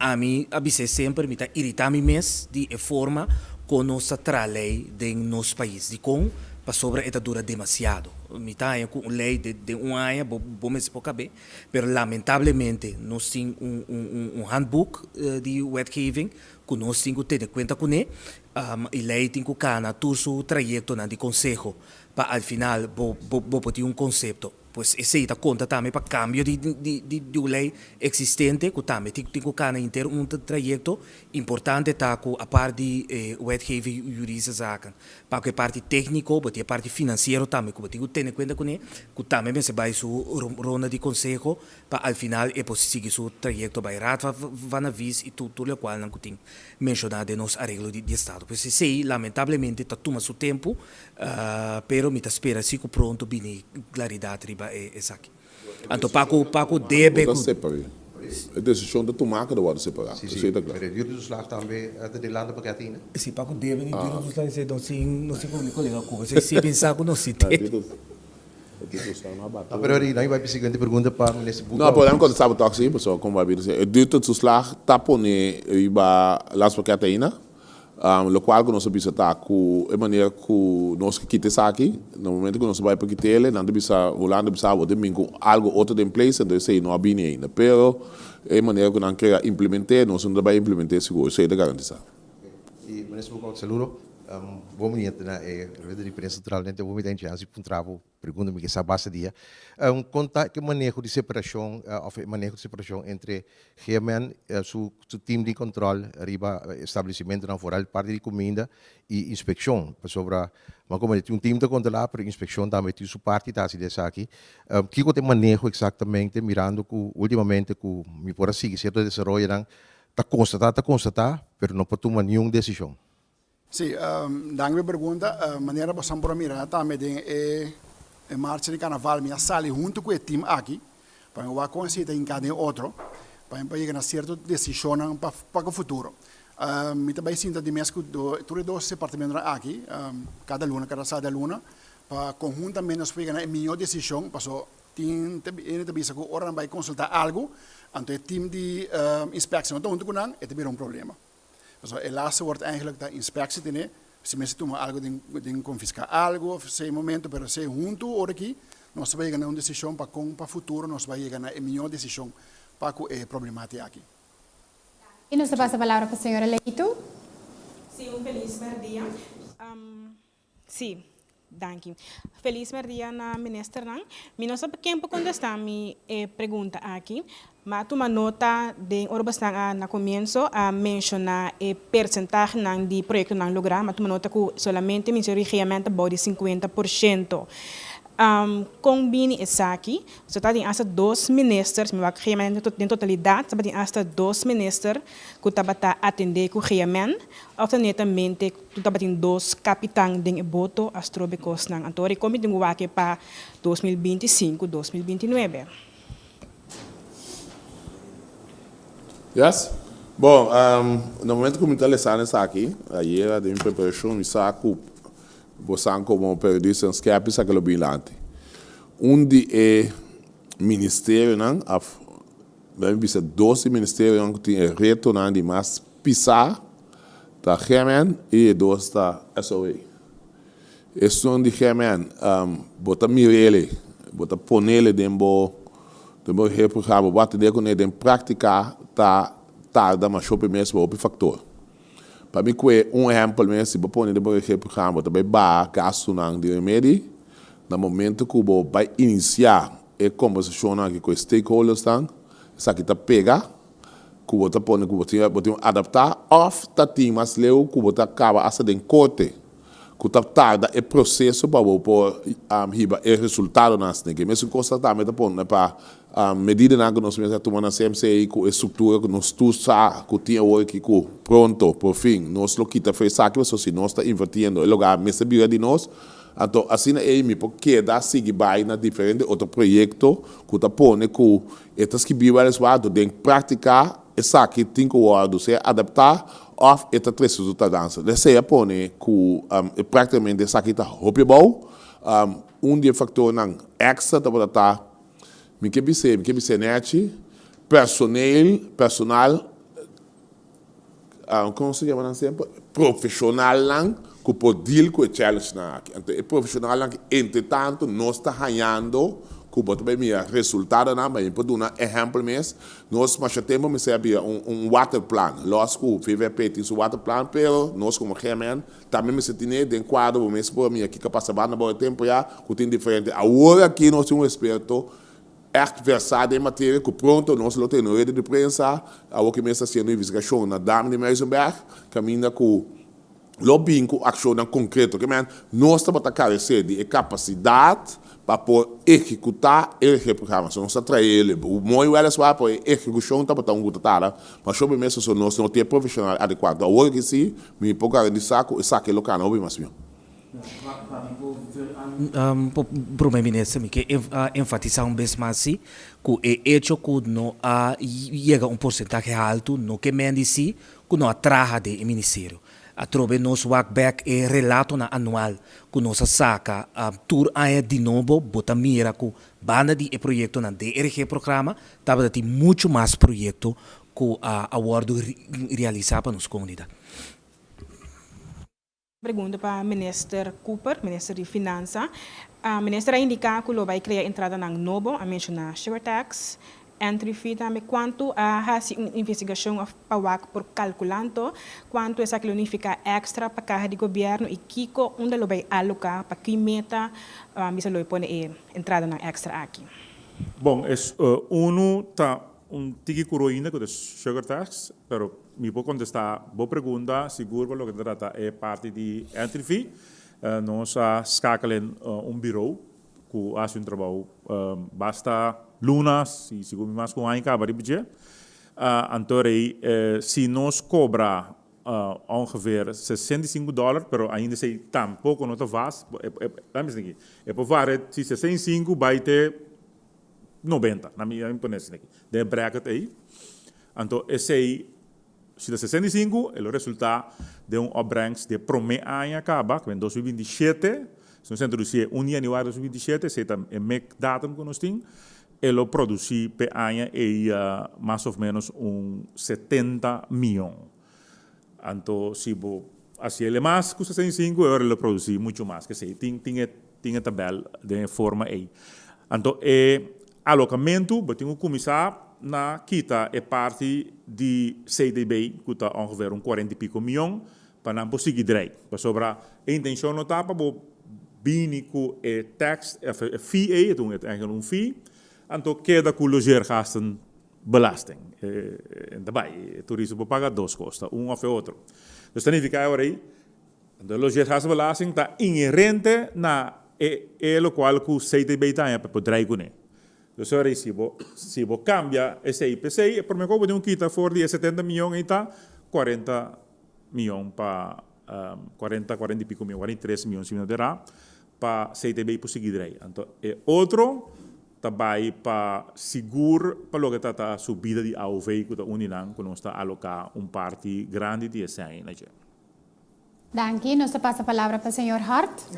Ami a bis'é semper mi ta iritá mi mes di e forma kon nos ta traha lei den nos pais. Dikon? Pasobra e ta dura demasiado. Mi ta haña ku un lei den un aña bo bo mester por kab'é, pero lamentablemente nos tin un un un handboek di wetgeving ku nos tin ku tene kuenta kuné i lei tin ku kana tur su trayektonan di konseho pa al final bo bo por tin un konsepto. Pues esei ta konta tambe pa kambio di di un lei eksistente ku tambe tin ku kana henter un trayekto. Importante ta ku apart di e wetgeving juridische zaken, pa ku e parti tekniko bo tin e parti finansiero tambe ku bo tin ku tene kuenta kuné ku tambe mester bai su ronda di konseho pa al final e por sigui su trayekto bai Raad van Advies i tur lokualnan ku tin menshoná den nos areglo di estado. Pues esei lamentablemente ta tuma su tempu Pero mi ta spera si cu pronto bini claridad riba e esaki. Anto pa cu pa cu debe cu. Separa. E decision ta tuma cu ta wordo separa. Si, si. Pero e duurtoeslag tambe ta den landa pa keda ainda? Si, pa cu debe di duurtoeslag esey no sin no sin cu mi colega Cuba. Esey si pensa cu no si te. No, pero ori nan bai pa e siguiente pregunta pa minister Boekhoudt. No, pero nan contesta bo toch si, pasobra como bai bini e duurtoeslag ta pone riba landspakket ainda. Lokual ku nos a bisa ta ku e manera ku nos ke kita esaki, na momento ku nos a bai pa kit'el, nan ta bisa, Hulanda a bisa bo tin bin ku algu otro den place, anto esei no a bini ainda. Pero e manera ku nan ke a implement'é, nos no ta bai implement'é sigur, esei ta garantisá. I Minister Boekhoudt, saludo. Bo miniente na e rueda di prensa naturalmente bo mi ta enchans di puntra bo Pregunta mi ke sa basta dia. Kon ta e maneho di separashon òf e maneho di separashon entre GMN su su tim di kòntròl riba establesimentonan foral parti di kuminda i inspekshon? Pasobra bo a komprende tin un tim ta kontrolá pero inspekshon tambe tin su parti ta hasi di esaki. Kiko ta e maneho eksaktamente mirando ku ultimamente ku mi por a sigui sierto desaroyonan ta konstatá ta konstatá pero no por tuma niun desishon? Sí, danki pa e pregunta. Manera bosan por a mira tambe den e marcha di karnaval mi a sali huntu ku e tim aki pa mi wak kon esei ta hinká den otro pa mi por yega na sierto desishonnan pa ku futuro. Mi ta bai sinta di mes ku tur e dos departamentonan aki kada luna, kada sali luna pa konhuntamente nos por yega na e mihó desishon paso tin hende ta bisa ku ora nan bai konsultá algu anto e tim di inspeksie no ta huntu ku nan e ta bira un problema. Pasobra e laatste woord eigenlijk ta inspectie tene, si mester tuma algo den den confisca algo of esey momento, pero esey hunto ora aki nos ta bay yega na un decision pa con pa futuro nos bay yega na e miho decision pa cu e problematic aki. Y nos ta pasa palabra pa señora Leito. Sí, un felis merdia. Sí, danki. Felis merdia na ministernan. Mi no sa ken por contesta mi e pregunta aki, ma a tuma nota den ora bosnan a na comienso a menciona e percentahenan di proyectonan logra, mi a tuma nota cu solamente Ministerio di Regiament ta bou di 50%. Kon bini esaki? So ta tin asta dos ministers, mi wak GMN den totalidat tabatin asta dos minister ku tabata atendé ku GMN, òf ta netamente ku tabatin dos kapitan den e boto a strobe kosnan. Anto ora e kon mi tin ku wak e pa 2025, 2029. Yes. Bon, na momento ku mi ta lesando esaki, ayera den mi preparashon mi sa ku Bosan komo periodistan skepi sa ke lo bin lanti. Un di e ministerionan of Mi bisa dos di ministerionan ku tin e retonan di mas pisá ta GMN i e dos ta SOA. Esun di GMN bo ta mir'ele, bo ta ponele den bo den bo regerprogramma, bo atendé kuné den práktika ta tarda masho hopi mes pa hopi faktor. Pa mi kue un ehèmpel mes, si bo pone den bo regerprogramma bo ta bai baha gastunan di remedi, na momento ku bo bai inisiá E kombersashonnan aki ku e stakeholdersnan, esaki ta pega ku bo ta pone ku bo tin bo tin adaptá òf ta tin mas leu ku bo ta kaba asta den korte ku ta tarda e proseso pa bo por hiba e resultadonan asina. Ke mesun kos ta tambe ta pone pa medidanan ku nos mester a tuma na CMC ku e struktura ku nos tur sa ku tin awor aki ku pronto por fin nos lo kita for esaki pasobra si nos ta invertiendo e lugar mester bira di nos. Anto asina ei mi por keda sigui bai na diferente otro proyekto ku ta pone ku e ta skibí wèliswar anto den práktika esaki tin ku wòrdu sea adaptá òf e ta trese su tardansa. Esei a pone ku práktikamente esaki ta hopi abou. Un di e faktornan èkstra tabata ta, mi ke bis'é, mi ke bis'é nèchi, personeel, personal, Kon se yama nan semper? Profeshonalnan ku por deal ku e challengenan aki. Anto e profeshonalnan aki entre tanto nos ta hañando ku bo ta bai mira resultadonan, ma mi por duna ehèmpel mes, nos masha tempu mester a bira un un waterplan, lòs ku VVP tin su waterplan, pero nos komo GMN tambe mester tine den kuadro bo mes por mira kiko a pasa banda bo e tempu ya ku tin diferente. Awor aki nos tin un eksperto Echt versá den materia ku pronto nos lo tene un rede di prensa, awor ku mes ta hasiendo investigashon na Dam di Muizenberg, kaminda ku lo bin ku akshonnan konkreto. Ke men, nos tabata karesé di e kapasidat pa por ehekutá e regeerprogramma. So nos ta trae el mooi wèliswaar, pero e ehekushon tabata un ku ta tarda masha hopi mes, pasobra nos no tin e profeshonal adekuado. Awor ki si, mi por garantisa ku esaki lo kana hopi mas mihó. Prome Minister, mi ke enfatisá un bes mas si ku e echo ku no a yega un porsentahe haltu no ke men di si ku no a traha den e ministerio. Atrobe nos wak bek e relatonan anual ku nos a saka tur aña di nobo bo ta mira ku banda di e proyektonan den e regeerprograma tabata tin muchu mas proyekto ku a wòrdu realisá pa nos komunidat. Pregunta pa Minister Cooper, Minister di Finansa. Minister a indica cu lo bay crea entradanan nobo, a menciona sugar tax, entry fee tambe. Cuanto a haci un investigacion of pa wak por calcula anto cuanto esaki lo nifica extra pa caha di gobierno y kico unda lo bay aloca, pa ki meta bisa lo pone e entradanan extra aki? Bon, es uno ta Un tiki kuro ainda ku ta sugar tax, pero mi por kontestá bo pregunta sigur pa loke ta trata e parti di entry fee. Nos a skakel en un birou ku a hasi un trabou basta luna, si sigur mi mas ku un aña kaba riba dje. Anto rei si nos kobra ongeveer 65 dòler, pero ainda esei tampoko no ta vast, e por varia si 65 bai te 90, na mi pone asina aki, den e bracket ei. Anto esei, si ta 65, e lo resulta den un opbrengst di e prome aña kaba, ku den 2027, si nos a introdusi e un di januari 2027, esei ta e mek datum ku nos tin, e lo produsi p'e aña ei mas of menos un 70 mion. Anto si bo hasi el e mas ku 65, e ora e lo produsi muchu mas ku esei. Tin tin e tin e tabèl den e forma ei. Anto e alokamentu bo tin ku kuminsá na kita e parti di CDB ku ta ongeveer un kuarenta i piko mion pa nan por sigui drei. Pasobra e intenshon no ta pa bo bini ku e tax òf e fee ei, e ta un un fee, anto keda ku logeergasten belasting. E ta bai, e turista por paga dos kos, ta un òf e otro. Dus ta nifiká e ora ei, de logeergastenbelasting ta inherente na e e lokual ku CTB ta haña pa por drai kuné. Dus e ora ei si bo si bo kambia esei p'esei, e promé kos bo tin ku kita for di e 70 mion ei ta 40 mion pa 40, 40 i piko mion, 43 mion si mi no ta erá, pa CTB por sigui drai. Anto e otro ta bai pa sigur pa loke ta ta subida di aov ku ta un di nan ku nos ta aloká un parti grandi di e sèn na dje. Danki. Nos ta pasa palabra pa señor Hart.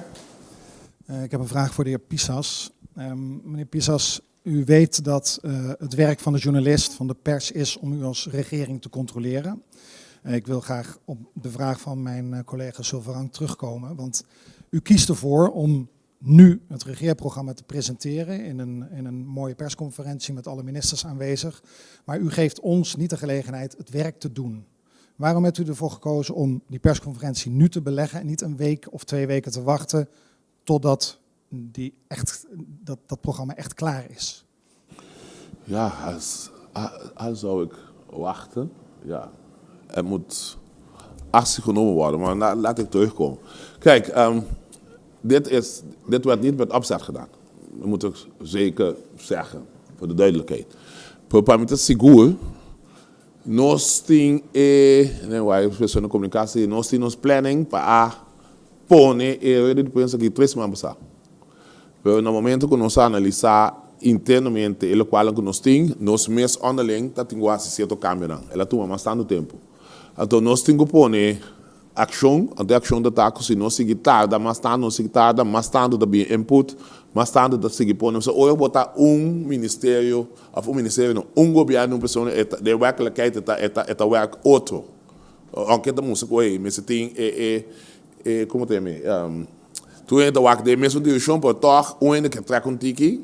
Ik heb een vraag voor de heer Pisas. Meneer Pisas, U weet dat het werk van de journalist, van de pers is om u als regering te controleren. Ik wil graag op de vraag van mijn collega Sulvaran terugkomen, want u kiest ervoor om nu het regeerprogramma te presenteren in een mooie persconferentie met alle ministers aanwezig. Maar u geeft ons niet de gelegenheid het werk te doen. Waarom hebt u ervoor gekozen om die persconferentie nu te beleggen en niet een week of 2 weken te wachten totdat dat programma echt klaar is? Ja, als zou ik wachten, ja, er moet actie genomen worden, maar laat ik terugkomen. Kijk, dit werd niet met opzet gedaan. Dat moet ik zeker zeggen, voor de duidelijkheid. Pa mi ta sigur, nos tin e, nee, wij de communicatie, nos tin nos planning pa pone e rueda di prensa aki 3 siman pasá. Pero na momento ku nos analisá internamente e lokual ku nos tin, nos mes onderling ta tin ku hasi sierto kambionan. El a tuma mas tantu tempu. Anto nos tin ku pone akshon, anto e akshon ta ta ku si nos sigui tarda mas tantu, nos sigui tarda, mas tantu ta bin input, mas tantu ta sigui pone. Pasobra ora bo ta un ministerio, òf un ministerio no, un gobièrnu, un persona, e ta, den wèrkelijkheid e ta, e ta, e ta wèrk otro. Ounke ta mustra ku ey mester tin e, e, e, komo ta yama e, tur hende ta wak den e mesun direkshon, pero tòg un hende ke trèk un tiki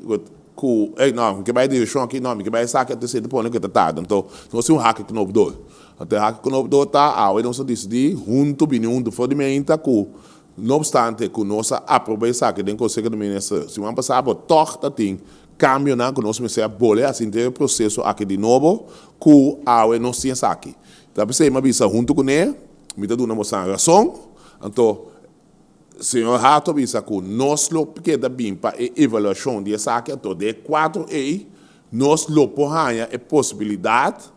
ku, ey no, mi ke bai e direkshon aki, no, mi ke bai esaki, anto esei ta pone ku e ta tarda. Anto nos tin un hak e knoop door. Anto e hak e knoop door ta, awe nos a disidí huntu, bini huntu for di meinta ku no opstante ku nos a aprobá esaki den Konseho di Minister siman pasá, pero tòg ta tin kambionan ku nos mester a bole hasi henter e proseso aki di nobo ku awe nos tin esaki. Ta p'esei mi a bisa huntu kuné, mi ta duna bosan rason. Anto señor Hato a bisa ku nos lo keda bin pa e evaluashon di esaki, anto den e kuadro ei nos lo por haña e posibilidat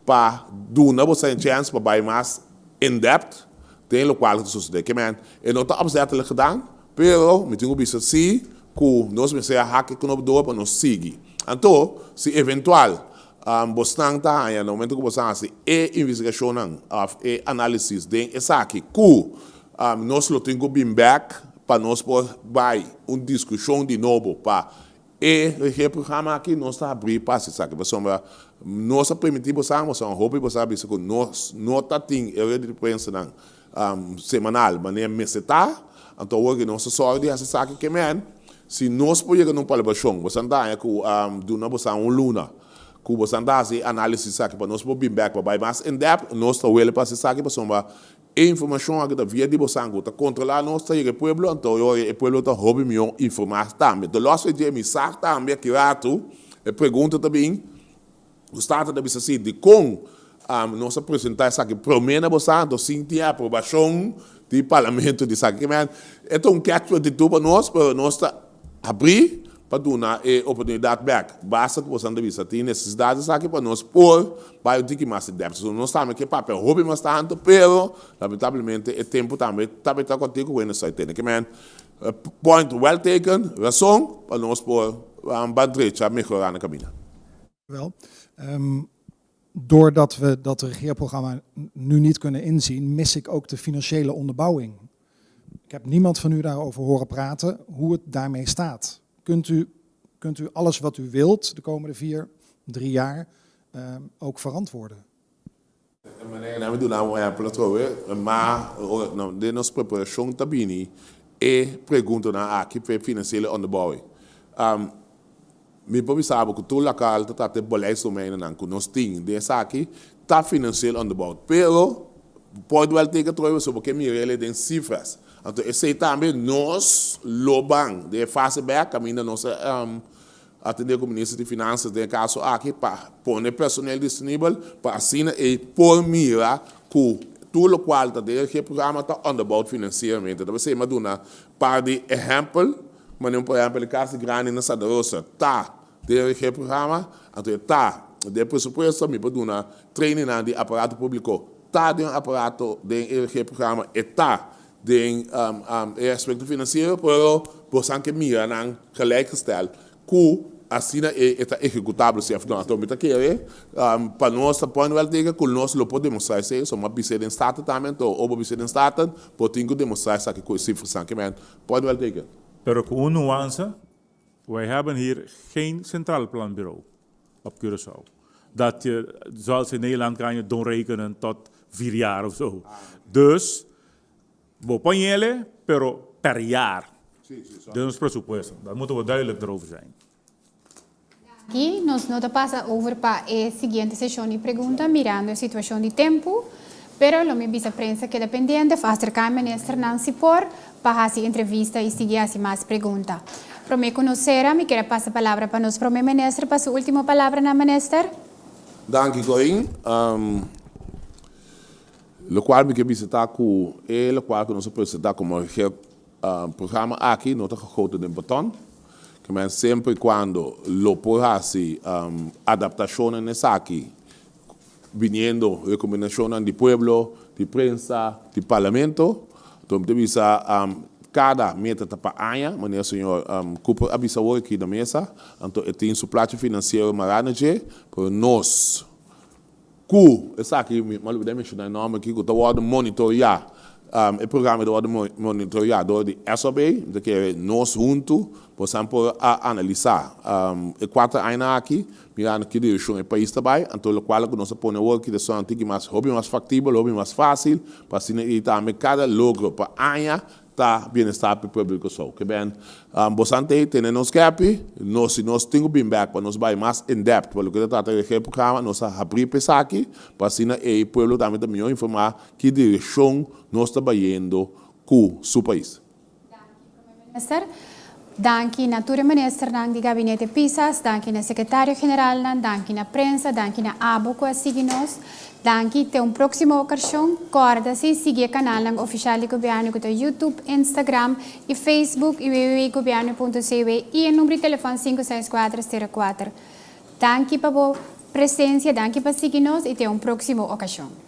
pa duna bosan e chèns pa bai mas in depth den lokual ku ta sosodé. Ke men, e no ta opzettelijk gedaan, pero mi tin ku bisa si ku nos mester a hak e knop door pa nos sigui. Anto, si eventual bosnan ta haña na momento ku bosan hasi e investigashonnan òf e análisis den esaki ku nos lo tin ku bin bèk pa nos por bai un diskushon di nobo pa e regeerprogramma aki, nos ta habrí pa hasi esaki. Pasobra nos a permití bosan, bosan hopi bosan a bisa ku nos no ta tin e rueda di prensanan semanal manera mester ta, anto awor ke nos ta sòru di hasi esaki ke men, si nos por yega na un palabrashon, bosan ta haña ku duna bosan un luna ku bosan ta hasi e análisis esaki pa nos por bin bèk pa bai mas in depth, nos ta wele pa hasi esaki pasobra e informashon aki ta via di bosan ku ta kontrolá nos ta yega e pueblo, anto awor e pueblo ta hopi mihó informá tambe. Anto lòs dje mi sa tambe aki ratu e pregunta ta bin. Nos tata ta bisa si, dikon nos a presentá esaki promé na bo santo sin tin aprobashon di parlamento di esaki? Ke men, e ta un catch 22 pa nos, pero nos ta abrí pa duna e oportunidat bèk. Basta ku boso ta bisa tin nesesidat di esaki pa nos por bai un tiki mas in depth. So nos tambe ke papia hopi mas tantu, pero lamentablemente e tempu tambe ta beta kòrtiku ku hende sa tene. Ke men, point well taken, rason pa nos por ban drecha mehorá na kaminda. Wel. Doordat we dat regeerprogramma nu niet kunnen inzien, mis ik ook de financiële onderbouwing. Ik heb niemand van u daarover horen praten hoe het daarmee staat. Kunt u alles wat u wilt de komende 4, 3 jaar ook verantwoorden? Meneer, mi duna un ehempel atrobe, ma den nos preparashon ta bini e preguntanan aki pa e financiële onderbouwing. Mi por bisa bo ku tur lokal ta trata e beleidsdomeinennan ku nos tin den esaki ta financieel onderbouwd, pero por wel teken atrobe pasobra bo ke mira el den sifras. Anto esei tambe nos lo ban den e fase bek kaminda nos a atendé ku Minister di Finansas den e kaso aki pa pone personel disponibel pa asina ei por mira ku tur lokual ta den e programa ta onderbouwd financieramente. Ta p'esei mi a duna par di ehèmpel. Manera por ehèmpel e kas grandi na Santa Rosa ta den e programa, anto e ta den e presupuesto, mi por duna trainingnan di aparato públiko ta den aparato den e programa, e ta den e aspekto finansiero, pero bosan ke mira nan gelijkgesteld ku asina e ta ehekutabel si òf no. Anto mi ta kere pa nos ta pone wèl teken ku nos lo por demostrá esei, so mi a bis'é den Staten tambe, anto ora bo bis'é den Staten bo tin ku demostrá esaki ku e sifrasnan. Ke men Point well taken. Pero ku un nuansa. Wij hebben hier geen centraal planbureau op Curaçao. Dat je, zoals in Nederland kan je doorrekenen tot 4 jaar of zo. Dus, we ponelen, pero per jaar. Dus ons presupuesto. Daar moeten we duidelijk erover zijn. Aki nos no ta pasa over pa e siguiente seshon di pregunta, mirando e situashon di tempu, pero lo mi bisa prensa keda pendiente, aserká minister Nancy por pa hasi entrevista i sigui hasi mas pregunta. Promé ku nos sera, mi ke pasa palabra pa nos promé minister, pa su último palabra na minister. Danki, Corinne. Lokual mi ke bisa ta ku e lokual ku nos a presentá komo programa aki no ta gegoten den beton. Ke men semper i kuando lo por hasi adaptashonnan esaki viniendo rekomendashonnan di pueblo, di prensa, di parlamento. Anto mi ta bisa kada meta ta pa aña, manera señor Cooper a bisa awor aki na mesa. Anto e tin su plachi finansiero mará na dje, pero nos ku esaki mi a lubidá menshoná e nòmber aki ku ta wòrdu monitoreá, e programa ta wòrdu monitoreá dor di SOB, mi ta kere nos huntu por san por a analisá e kuater añanan aki, mirando ki direkshon e pais ta bai, anto lokual ku nos a pone awor ki ta sona tiki mas hopi mas faktibel, hopi mas fásil, pa asina ei tambe kada logro pa aña ta bienestar pa e pueblo di Kòrsou. Ke ben bosan ta tene nos skepi, nos si nos tin ku bin bèk pa nos bai mas in depth pa loke ta trata di e programa, nos a habrí pa esaki, pa asina ei pueblo tambe ta mihó informá ki direkshon nos ta bayendo ku su pais. Minister. Danki na tur e ministernan di Gabinete Pisas, danki na sekretario generalnan, danki na prensa, danki na abo ku a sigui nos. Danki, te un próksimo okashon. Kòrda si sigui e kanalnan ofishal di gobièrnu ku ta YouTube, Instagram i Facebook i www.gobièrnu.cw i e number di telefòn 564 04. Danki pa bo presensia, danki pa sigui nos i te un próksimo okashon.